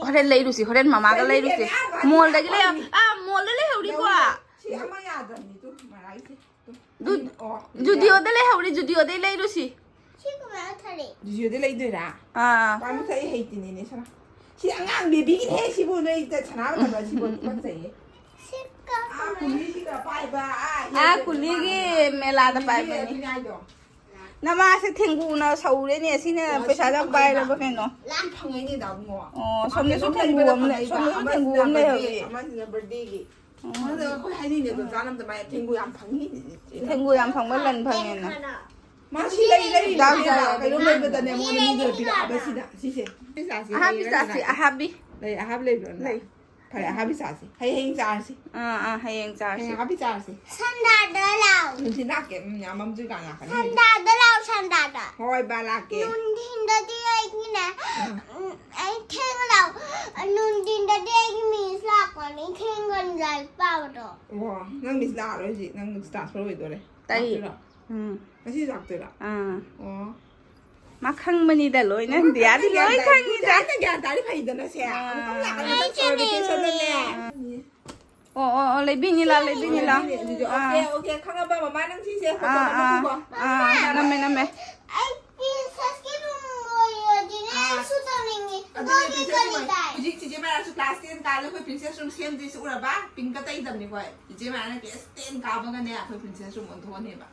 ꯍꯣꯔꯦꯟ ꯂꯩꯔꯨꯁꯤ, ꯍꯣꯔꯦꯟ ꯃꯃꯥꯒ ꯂꯩꯔꯨꯁꯤ꯫ ꯃꯣꯜꯗꯒꯤ ꯂꯩ-, ꯑꯥ, ꯃꯣꯜꯗ ꯂꯩꯍꯧꯔꯤꯀꯣ꯫ ꯁꯤ ꯑꯃ ꯌꯥꯗꯕꯅꯤ, ꯇꯨ, ꯃꯔꯥꯏꯁꯦ꯫ ꯇꯨ꯫ ꯖꯨ-, ꯑꯣ, ꯖꯨꯗꯤꯑꯣꯗ ꯂꯩꯍꯧꯔꯤ, ꯖꯨꯗꯤꯑꯣꯗꯩ ꯂꯩꯔꯨꯁꯤ꯫ ꯁꯤ ꯀꯃꯥꯏꯅ ꯊꯥꯔꯛꯏ? ꯖꯨꯗꯤꯑꯣꯗ ꯂꯩꯗꯣꯏꯔꯥ? ꯑꯥ꯫ ꯄꯥꯟ ꯃꯊꯛ ꯑꯩ ꯍꯩꯇꯦꯅꯦ, ꯁꯅꯥ꯫ ꯁꯤ ꯑꯉꯥꯡ ꯕꯦꯕꯤꯒꯤꯅꯦꯍꯦ, ꯁꯤꯕꯨ ꯅꯣꯏ ꯁꯅꯥ ꯃꯇꯝꯗ ꯁꯤꯕꯨ ꯇꯨꯀꯠꯆꯩꯍꯦ꯫ ꯁꯤ ꯑꯥ, ꯀꯃꯥꯏꯅ? ꯀꯨꯂꯤꯁꯤꯒ ꯄꯥꯏꯕ, ꯑꯥ, ꯑꯥ, ꯍꯦꯛ ꯀꯨꯂꯤꯒꯤ ꯃꯦꯂꯥꯗ ꯀꯨꯂꯤꯒꯤ ꯄꯥꯏꯕꯅꯤ꯫ ꯑꯗꯨꯅꯦ ꯍꯥꯏꯗꯣ꯫ ꯅꯃꯥꯁꯦ ꯊꯦꯡꯒꯨꯅ ꯁꯧꯔꯦꯅꯦ, ꯁꯤꯅ ꯑꯣ, ꯄꯩꯁꯥ ꯁꯤ ꯌꯥꯝ ꯄꯥꯏꯔꯕ ꯀꯩꯅꯣ? ꯌꯥꯝ ꯐꯪꯉꯩꯅꯦ, ꯗꯥꯕꯨꯡꯉꯣ꯫ ꯑꯣ, ꯁꯣꯝꯗꯁꯨ ꯑꯃ ꯊꯦꯡꯒꯨ ꯑꯃ ꯂꯩ-, ꯑꯃꯁꯤꯅ ꯁꯣꯝꯗꯁꯨ ꯊꯦꯡꯒꯨ ꯑꯃ ꯂꯩꯍꯧꯔꯤ꯫ ꯑꯃꯁꯤꯅ ꯕꯔꯗꯦꯒꯤ꯫ ꯎꯝ꯫ ꯑꯗꯣ ꯑꯩꯈꯣꯏ ꯍꯥꯏꯅꯤꯡꯗꯦ, ꯑꯗꯣ ꯆꯥꯅꯕꯗ ꯃꯥꯏ ꯊꯦꯡꯒꯨ ꯌꯥꯝ ꯐꯪꯉꯤ꯫ ꯊꯦꯡꯒꯨ ꯌꯥꯝ ꯐꯪꯕ ꯂꯟ ꯐꯪꯉꯦꯅ꯫ ꯃꯥ ꯁꯤ ꯂꯩ, ꯂꯩ, ꯌꯥꯎ, ꯂꯩ, ꯌꯥꯎ, ꯌꯥꯎ꯫ ꯀꯩꯅꯣꯝ ꯂꯩꯕꯗꯅꯦ, ꯃꯣꯏꯅ ꯃꯤꯗꯨꯅ ꯄꯤꯔꯛꯑꯕ ꯁꯤꯗ, ꯁꯤꯁꯦ꯫ ꯑꯍꯥꯕꯤ ꯆꯥꯁꯤ, ꯑꯍꯥꯕꯤ꯫ ꯂꯩ, ꯑꯍꯥꯕꯤ ꯂꯩꯕ꯭ꯔꯣ ꯅꯪ? ꯂꯩ꯫ ꯐꯔꯦ, ꯑꯍꯥꯕꯤ ꯆꯥꯁꯤ꯫ ꯍꯌꯦꯡ ꯆꯥꯔꯁꯤ꯫ ꯑꯥ, ꯑꯥ, ꯍꯌꯦꯡ ꯆꯥꯔꯁꯤ꯫ ꯍꯌꯦꯡ ꯑꯍꯥꯕꯤ ꯆꯥꯔꯁꯤ꯫ ꯁꯟꯗꯥꯗ ꯂꯥꯛꯑꯣ꯫ ꯅꯨꯡꯊꯤꯜ ꯂꯥꯛꯀꯦ, ꯎꯝ, ꯌꯥꯝ ꯃꯝꯗ꯭ꯔꯤꯀꯥꯟ ꯂꯥꯛꯀꯅꯤ꯫ ꯁꯟꯗꯥꯗ ꯂꯥꯛꯑꯣ, ꯁꯟꯗꯥꯗ꯫ ꯍꯣꯏ, ꯕꯥ, ꯂꯥꯛꯀꯦ꯫ ꯅꯨꯡꯊꯤꯟꯗꯗꯤ ꯑꯩꯒꯤꯅꯦ, ꯎꯝ꯫ ꯎꯝ, ꯑꯩ ꯊꯦꯡꯅ ꯂꯥꯛꯑꯣ꯫ ꯅꯨꯡꯊꯤꯟꯗꯗꯤ ꯑꯩꯒꯤ ꯃꯤꯁ ꯂꯥꯛꯄꯅꯤ, ꯊꯦꯡꯒꯅꯤ ꯂꯥꯏꯔꯤꯛ ꯄꯥꯕꯗꯣ꯫ ꯑꯣ, ꯅꯪ ꯃꯤꯁ ꯂꯥꯛꯑꯔꯣꯏ ꯍꯧꯖꯤꯛ, ꯅꯪ ꯇ꯭ꯔꯥꯟꯁꯐꯔ ꯑꯣꯏꯗꯣꯔꯦ꯫ ꯇꯥꯏꯌꯦ꯫ ꯂꯥꯛꯇꯣꯏꯔꯣ? ꯎꯝ꯫ ꯉꯁꯤ ꯂꯥꯛꯇꯣꯏꯔꯣ? ꯑꯥ꯫ ꯑꯣ꯫ ꯃꯥ ꯈꯪꯕꯅꯤꯗ ꯂꯣꯏꯅ, ꯃꯥ ꯗꯤꯌꯥꯗꯤ ꯈꯪꯉꯦ, ꯂꯣꯏ ꯒ꯭ꯌꯥꯟ ꯇꯥꯏ꯫ ꯈꯪꯉꯤꯗ꯫ ꯗꯤꯌꯥꯅ ꯒ꯭ꯌꯥꯟ ꯇꯥꯔꯗꯤ ꯐꯩꯗꯅ ꯁꯦ꯫ ꯑꯥ꯫ ꯑꯃꯨꯛꯇꯪ ꯂꯥꯛꯀꯅꯤ, ꯑꯩ ꯁꯝꯃꯔ ꯆꯠꯅꯤꯡꯉꯦ꯫ ꯚꯦꯀꯦꯁꯟꯗꯅꯦ꯫ ꯑꯥ꯫ ꯑꯣ, ꯑꯣ, ꯑꯣ, ꯂꯩꯕꯤꯅꯤ ꯂꯥ, ꯂꯩꯕꯤꯅꯤ ꯂꯥ꯫ ꯑꯣꯀꯦ, ꯑꯥ꯫ ꯑꯣꯀꯦ, ꯈꯪꯉꯕ? ꯃꯃꯥ ꯅꯪ ꯁꯤꯁꯦ ꯐꯣꯇꯣ ꯑꯥ, ꯑꯥ, ꯅꯝꯃꯨꯀꯣ꯫ ꯑꯥ, ꯅꯝꯃꯦ, ꯅꯝꯃꯦ꯫ ꯑꯩ ꯄ꯭ꯔꯤꯟꯁꯦꯁꯀꯤ ꯔꯨꯝ ꯑꯣꯏꯔꯗꯤꯅꯦ, ꯑꯥ꯫ ꯑꯩꯁꯨ ꯇꯧꯅꯤꯡꯉꯦ꯫ ꯑꯗꯨꯅꯦ princess room ꯍꯧꯖꯤꯛ ꯆꯤꯆꯦ ꯃꯥꯏꯔꯥꯁꯨ class ten ꯀꯥꯔꯦ, ꯑꯩꯈꯣꯏ princess room ꯁꯦꯝꯗꯣꯏꯁꯦ ꯎꯔꯕ? Pink ꯀ ꯇꯩꯗꯕꯅꯤꯀꯣ꯫ ꯆꯤꯆꯦ ꯃꯥꯏꯔꯥꯅ class ten ꯀꯥꯕꯒꯅꯦ ꯑꯩꯈꯣꯏ princess room ꯑꯣꯟꯊꯣꯛꯑꯅꯦꯕ꯫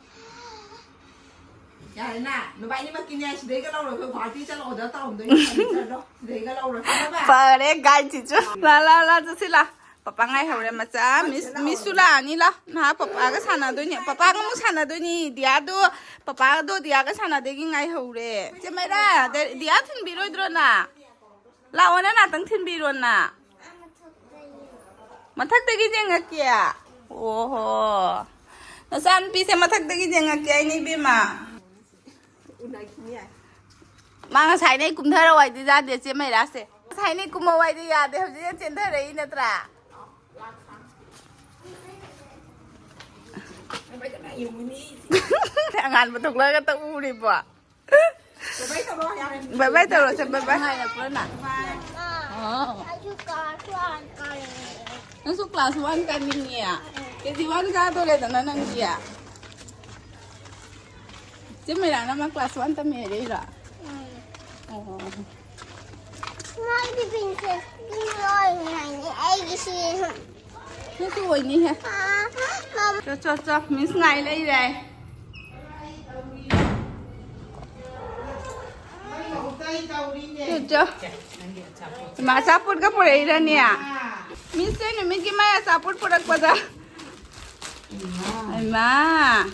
ꯌꯥꯔꯦꯅ, ꯅꯕꯥꯏꯅꯤꯃꯛꯀꯤꯅꯦ, ꯁꯤꯗꯩꯒ ꯂꯧꯔꯣꯏ, ꯑꯩꯈꯣꯏ ꯒꯨꯍꯥꯇꯤ ꯆꯠꯂ order ꯇꯧꯔꯝꯗꯣꯏꯅꯤ furniture ꯗꯣ, ꯁꯤꯗꯩꯒ ꯂꯧꯔꯣꯏ, ꯈꯪꯉꯕ? ꯐꯔꯦ, guide ꯁꯤꯁꯨ꯫ ꯂꯥ, ꯂꯥ, ꯂꯥ, ꯆꯠꯁꯤ ꯂꯥ꯫ ꯄꯄꯥ ꯉꯥꯏꯍꯧꯔꯦ ꯃꯆꯥ꯫ Miss, miss ꯁꯨ ꯂꯥꯛꯑꯅꯤ ꯂꯥ꯫ ꯅꯍꯥꯛ ꯄꯄꯥꯒ ꯁꯥꯟꯅꯗꯣꯏꯅꯦ꯫ ꯄꯄꯥꯒ ꯑꯃꯨꯛ ꯁꯥꯟꯅꯗꯣꯏꯅꯤ꯫ ꯗꯤꯌꯥꯗꯣ, ꯄꯄꯥꯗꯣ ꯗꯤꯌꯥꯒ ꯁꯥꯟꯅꯗꯣꯏꯒꯤ ꯉꯥꯏꯍꯧꯔꯦ꯫ ꯆꯦ ꯃꯩꯔꯥ, ꯗ-, ꯗꯤꯌꯥ ꯊꯤꯟꯕꯤꯔꯣꯏꯗ꯭ꯔꯣ ꯅ? ꯂꯥꯛꯑꯣ, ꯅ ꯉꯥꯛꯇꯪ ꯊꯤꯟꯕꯤꯔꯣꯅ꯫ ꯃꯊꯛꯇꯒꯤ ꯌꯦꯡꯉꯛꯀꯦ꯫ ꯑꯣꯍꯣ꯫ ꯅꯆꯥꯅꯨꯄꯤꯁꯦ ꯃꯊꯛꯇꯒꯤ ꯌꯦꯡꯉꯛꯀꯦ ꯍꯥꯏꯅꯦ ꯏꯕꯦꯝꯃ꯫ ꯃꯥ ꯉꯁꯥꯏꯅꯦ ꯀꯨꯝꯊꯔꯛꯑꯣ ꯍꯥꯏꯗꯤ ꯌꯥꯗꯦ ꯆꯦ ꯃꯩꯔꯥꯁꯦ꯫ ꯉꯁꯥꯏꯅꯦ ꯀꯨꯝꯃꯛꯑꯣ ꯍꯥꯏꯗꯤ ꯌꯥꯗꯦ, ꯍꯧꯖꯤꯛꯅ ꯆꯦꯟꯊꯔꯛꯏ ꯅꯠꯇ꯭ꯔꯥ? ꯑꯉꯥꯟꯕ ꯊꯣꯛꯂꯛꯑꯒ ꯇꯛ ꯎꯔꯤꯕꯣ? Bye bye ꯇꯧꯔꯣ, ꯌꯥꯔꯦ꯫ Bye bye ꯇꯧꯔꯣ, ꯆꯠ, bye bye꯫ ꯅꯨꯡꯉꯥꯏꯔꯛꯄ꯭ꯔꯣ ꯅꯪ? Bye꯫ ꯑꯣ꯫ ꯑꯩꯁꯨ class one ꯀꯥꯔꯦ꯫ ꯅꯪꯁꯨ class one ꯀꯥꯅꯤꯡꯉꯦ? KG one ꯀꯥꯗꯣꯔꯦꯗꯅ ꯅꯪꯗꯤ꯫ ꯆꯦ ꯃꯩꯔꯥꯅ ꯃꯥ class one ꯇꯝꯃꯦ ꯍꯥꯏꯔꯛꯏꯔꯣ? ꯎꯝ꯫ ꯑꯣ꯫ ꯃꯥꯒꯤ princess ꯄꯤ ꯑꯣꯏꯅꯤꯡꯉꯥꯏꯅꯤ ꯑꯩꯒꯤꯁꯤ꯫ ꯅꯪꯁꯨ ꯑꯣꯏꯅꯤꯍꯦ꯫ ꯑꯥ, ꯃꯝ- ꯆꯣ, ꯆꯣ, ꯆꯣ, miss ꯉꯥꯏ ꯂꯩꯔꯦ꯫ ꯆꯣ, ꯆꯣ꯫ ꯏꯃꯥ, ꯑꯆꯥꯄꯣꯠꯀ ꯄꯨꯔꯛꯏꯔꯅꯦ? Miss ꯁꯦ ꯅꯨꯃꯤꯠꯀꯤ ꯃꯥꯏ ꯑꯆꯥꯄꯣꯠ ꯄꯨꯔꯛꯄꯗ꯫ ꯍꯩꯃꯥ꯫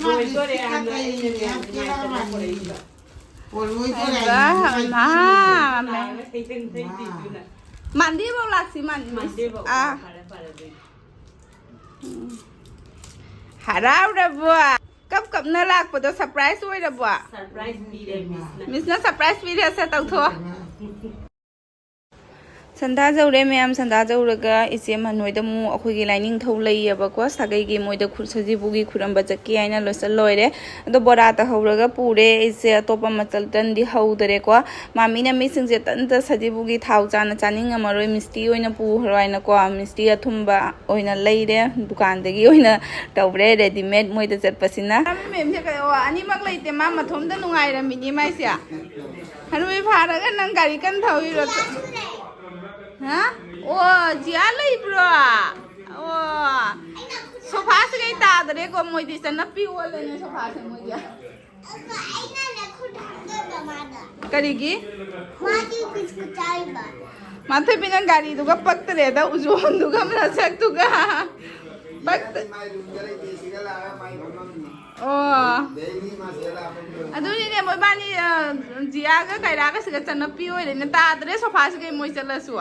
ꯂꯣꯏꯗꯣꯔꯦ, ꯑꯩꯅ ꯄꯨꯔꯛꯏꯗꯣ꯫ ꯍꯩꯃꯥ, ꯍꯩꯃꯥ꯫ ꯃꯥꯟꯗꯤꯐꯥꯎ ꯂꯥꯛꯁꯤ, ꯃꯥꯟꯗꯤ, miss꯫ ꯃꯥꯟꯗꯤꯐꯥꯎ꯫ ꯑꯥ꯫ ꯐꯔꯦ, ꯐꯔꯦ, ꯑꯗꯨꯗꯤ꯫ ꯎꯝ꯫ ꯍꯔꯥꯎꯔꯕꯣ? ꯀꯞ ꯀꯞꯅ ꯂꯥꯛꯄꯗꯣ surprise ꯑꯣꯏꯔꯕꯣ? Surprise ꯄꯤꯔꯦ miss ꯅ꯫ Miss ꯅ surprise ꯄꯤꯔꯦ, ꯁꯦ ꯇꯧꯊꯣꯛꯑꯣ꯫ ꯁꯟꯗꯥ ꯌꯧꯔꯦ ꯃꯌꯥꯝ, ꯁꯟꯗꯥ ꯌꯧꯔꯒ ꯏꯆꯦ ꯃꯟ ꯍꯣꯏꯗ ꯑꯃꯨꯛ ꯑꯩꯈꯣꯏꯒꯤ ꯂꯥꯏꯅꯤꯡꯊꯧ ꯂꯩꯌꯦꯕꯀꯣ, ꯁꯥꯒꯩꯒꯤ ꯃꯣꯏꯗ ꯈꯨ-, ꯁꯖꯤꯕꯨꯒꯤ ꯈꯨꯔꯝꯕ ꯆꯠꯀꯦ ꯍꯥꯏꯅ ꯂꯣꯏꯁꯤꯜ ꯂꯣꯏꯔꯦ꯫ ꯑꯗꯣ ꯕꯣꯔꯥ ꯇꯧꯍꯧꯔꯒ ꯄꯨꯔꯦ ꯑꯩꯁꯦ, ꯑꯇꯣꯞꯄ ꯃꯆꯜ ꯇꯟꯗꯤ ꯍꯧꯗꯔꯦꯀꯣ꯫ ꯃꯥꯃꯤꯅ ꯃꯤꯁꯤꯡꯁꯦ ꯇꯟꯇ ꯁꯖꯤꯕꯨꯒꯤ ꯊꯥꯎ ꯆꯥꯅ ꯆꯥꯅꯤꯡꯉꯝꯃꯔꯣꯏ, ꯃꯤꯁꯇꯤ ꯑꯣꯏꯅ ꯄꯨꯈ꯭ꯔꯣ ꯍꯥꯏꯅꯀꯣ, ꯃꯤꯁꯇꯤ ꯑꯊꯨꯝꯕ ꯑꯣꯏꯅ ꯂꯩꯔꯦ, ꯗꯨꯀꯥꯟꯗꯒꯤ ꯑꯣꯏꯅ ꯇꯧꯔꯦ, readymade ꯃꯣꯏꯗ ꯆꯠꯄꯁꯤꯅ꯫ ꯃꯦꯝꯁꯦ ꯀꯩ-, ꯑꯣ, ꯑꯅꯤꯃꯛ ꯂꯩꯇꯦ, ꯃꯥ ꯃꯊꯣꯝꯗ ꯅꯨꯡꯉꯥꯏꯔꯝꯃꯤꯅꯦ ꯃꯥꯏꯁꯦ꯫ ꯍꯅꯨꯕꯤ ꯐꯥꯔꯒ ꯅꯪ ꯒꯥꯔꯤ ꯀꯟꯅ ꯊꯧꯔꯤꯔꯣ? ꯍꯥ? ꯑꯣ, ꯖꯤꯌꯥ ꯂꯩꯕ꯭ꯔꯣ? ꯑꯣ, ꯁꯣꯐꯥꯁꯤꯒꯩ ꯇꯥꯗ꯭ꯔꯦꯀꯣ, ꯃꯣꯏꯗꯤ ꯆꯠꯅꯞꯄꯤ ꯑꯣꯜꯂꯦꯅꯦ ꯁꯣꯐꯥꯁꯦ ꯃꯣꯏꯒꯤ꯫ ꯀꯔꯤꯒꯤ? ꯃꯥꯊꯣꯏꯕꯤ, ꯅꯪ ꯒꯥꯔꯤꯗꯨꯒ ꯄꯛꯇ꯭ꯔꯦꯗ, ꯎꯖꯣꯟꯗꯨꯒ ꯅꯁꯛꯇꯨꯒ꯫ ꯄꯛꯇ- ꯑꯣ, ꯑꯗꯨꯅꯤꯅꯦ, ꯃꯣꯏꯕꯥꯅꯤ, ꯑ, ꯖꯤꯌꯥꯒ ꯀꯥꯏꯔꯥꯒꯁꯤꯒ ꯆꯠꯅꯞꯄꯤ ꯑꯣꯏꯔꯦꯅꯦ꯫ ꯇꯥꯗ꯭ꯔꯦ ꯁꯣꯐꯥꯁꯤꯒꯩ ꯃꯣꯏ ꯆꯠꯂꯁꯨ꯫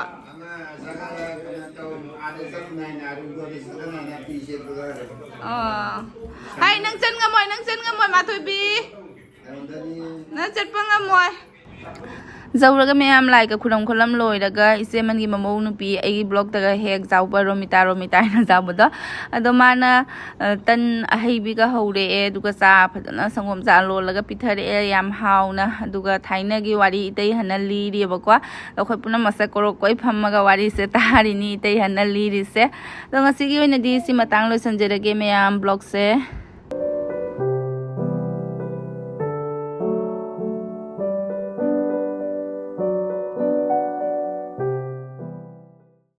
ꯑꯣ꯫ ꯍꯥꯏ, ꯅꯪ ꯆꯠ ꯉꯝꯃꯣꯏ, ꯅꯪ ꯆꯠ ꯉꯝꯃꯣꯏ, ꯃꯥꯊꯣꯏꯕꯤ꯫ ꯅꯪ ꯆꯠꯄ ꯉꯝꯃꯣꯏ꯫ ꯌꯧꯔꯒ ꯃꯌꯥꯝ ꯂꯥꯏꯒ ꯈꯨꯔꯝ ꯈꯣꯠꯂꯝ ꯂꯣꯏꯔꯒ ꯏꯆꯦ ꯑꯃꯒꯤ ꯃꯃꯧ ꯅꯨꯄꯤ ꯑꯩꯒꯤ ꯕ꯭ꯂꯣꯛꯇꯒ ꯍꯦꯛ ꯌꯥꯎꯕ ꯔꯣꯃꯤꯇꯥ, ꯔꯣꯃꯤꯇꯥ ꯍꯥꯏꯅ ꯌꯥꯎꯕꯗꯣ, ꯑꯗꯣ ꯃꯥꯅ, ꯑ, ꯇꯟ ꯑꯍꯩꯕꯤꯒ ꯍꯧꯔꯛꯑꯦ, ꯑꯗꯨꯒ ꯆꯥ ꯐꯖꯅ ꯁꯪꯒꯣꯝ ꯆꯥ ꯂꯣꯜꯂꯒ ꯄꯤꯊꯔꯛꯑꯦ, ꯌꯥꯝ ꯍꯥꯎꯅ꯫ ꯑꯗꯨꯒ ꯊꯥꯏꯅꯒꯤ ꯋꯥꯔꯤ ꯏꯇꯩ ꯍꯟꯅ ꯂꯤꯔꯤꯑꯕꯀꯣ꯫ ꯑꯗꯣ ꯑꯩꯈꯣꯏ ꯄꯨꯝꯅꯃꯛꯁꯦ ꯀꯣꯔꯣꯛ ꯀꯣꯏ ꯐꯝꯃꯒ ꯋꯥꯔꯤꯁꯦ ꯇꯥꯔꯤꯅꯤ ꯏꯇꯩ ꯍꯟꯅ ꯂꯤꯔꯤꯁꯦ꯫ ꯑꯗꯣ ꯉꯁꯤꯒꯤ ꯑꯣꯏꯅꯗꯤ ꯁꯤ ꯃꯇꯥꯡ ꯂꯣꯏꯁꯤꯟꯖꯔꯒꯦ ꯃꯌꯥꯝ, ꯕ꯭ꯂꯣꯛꯁꯦ꯫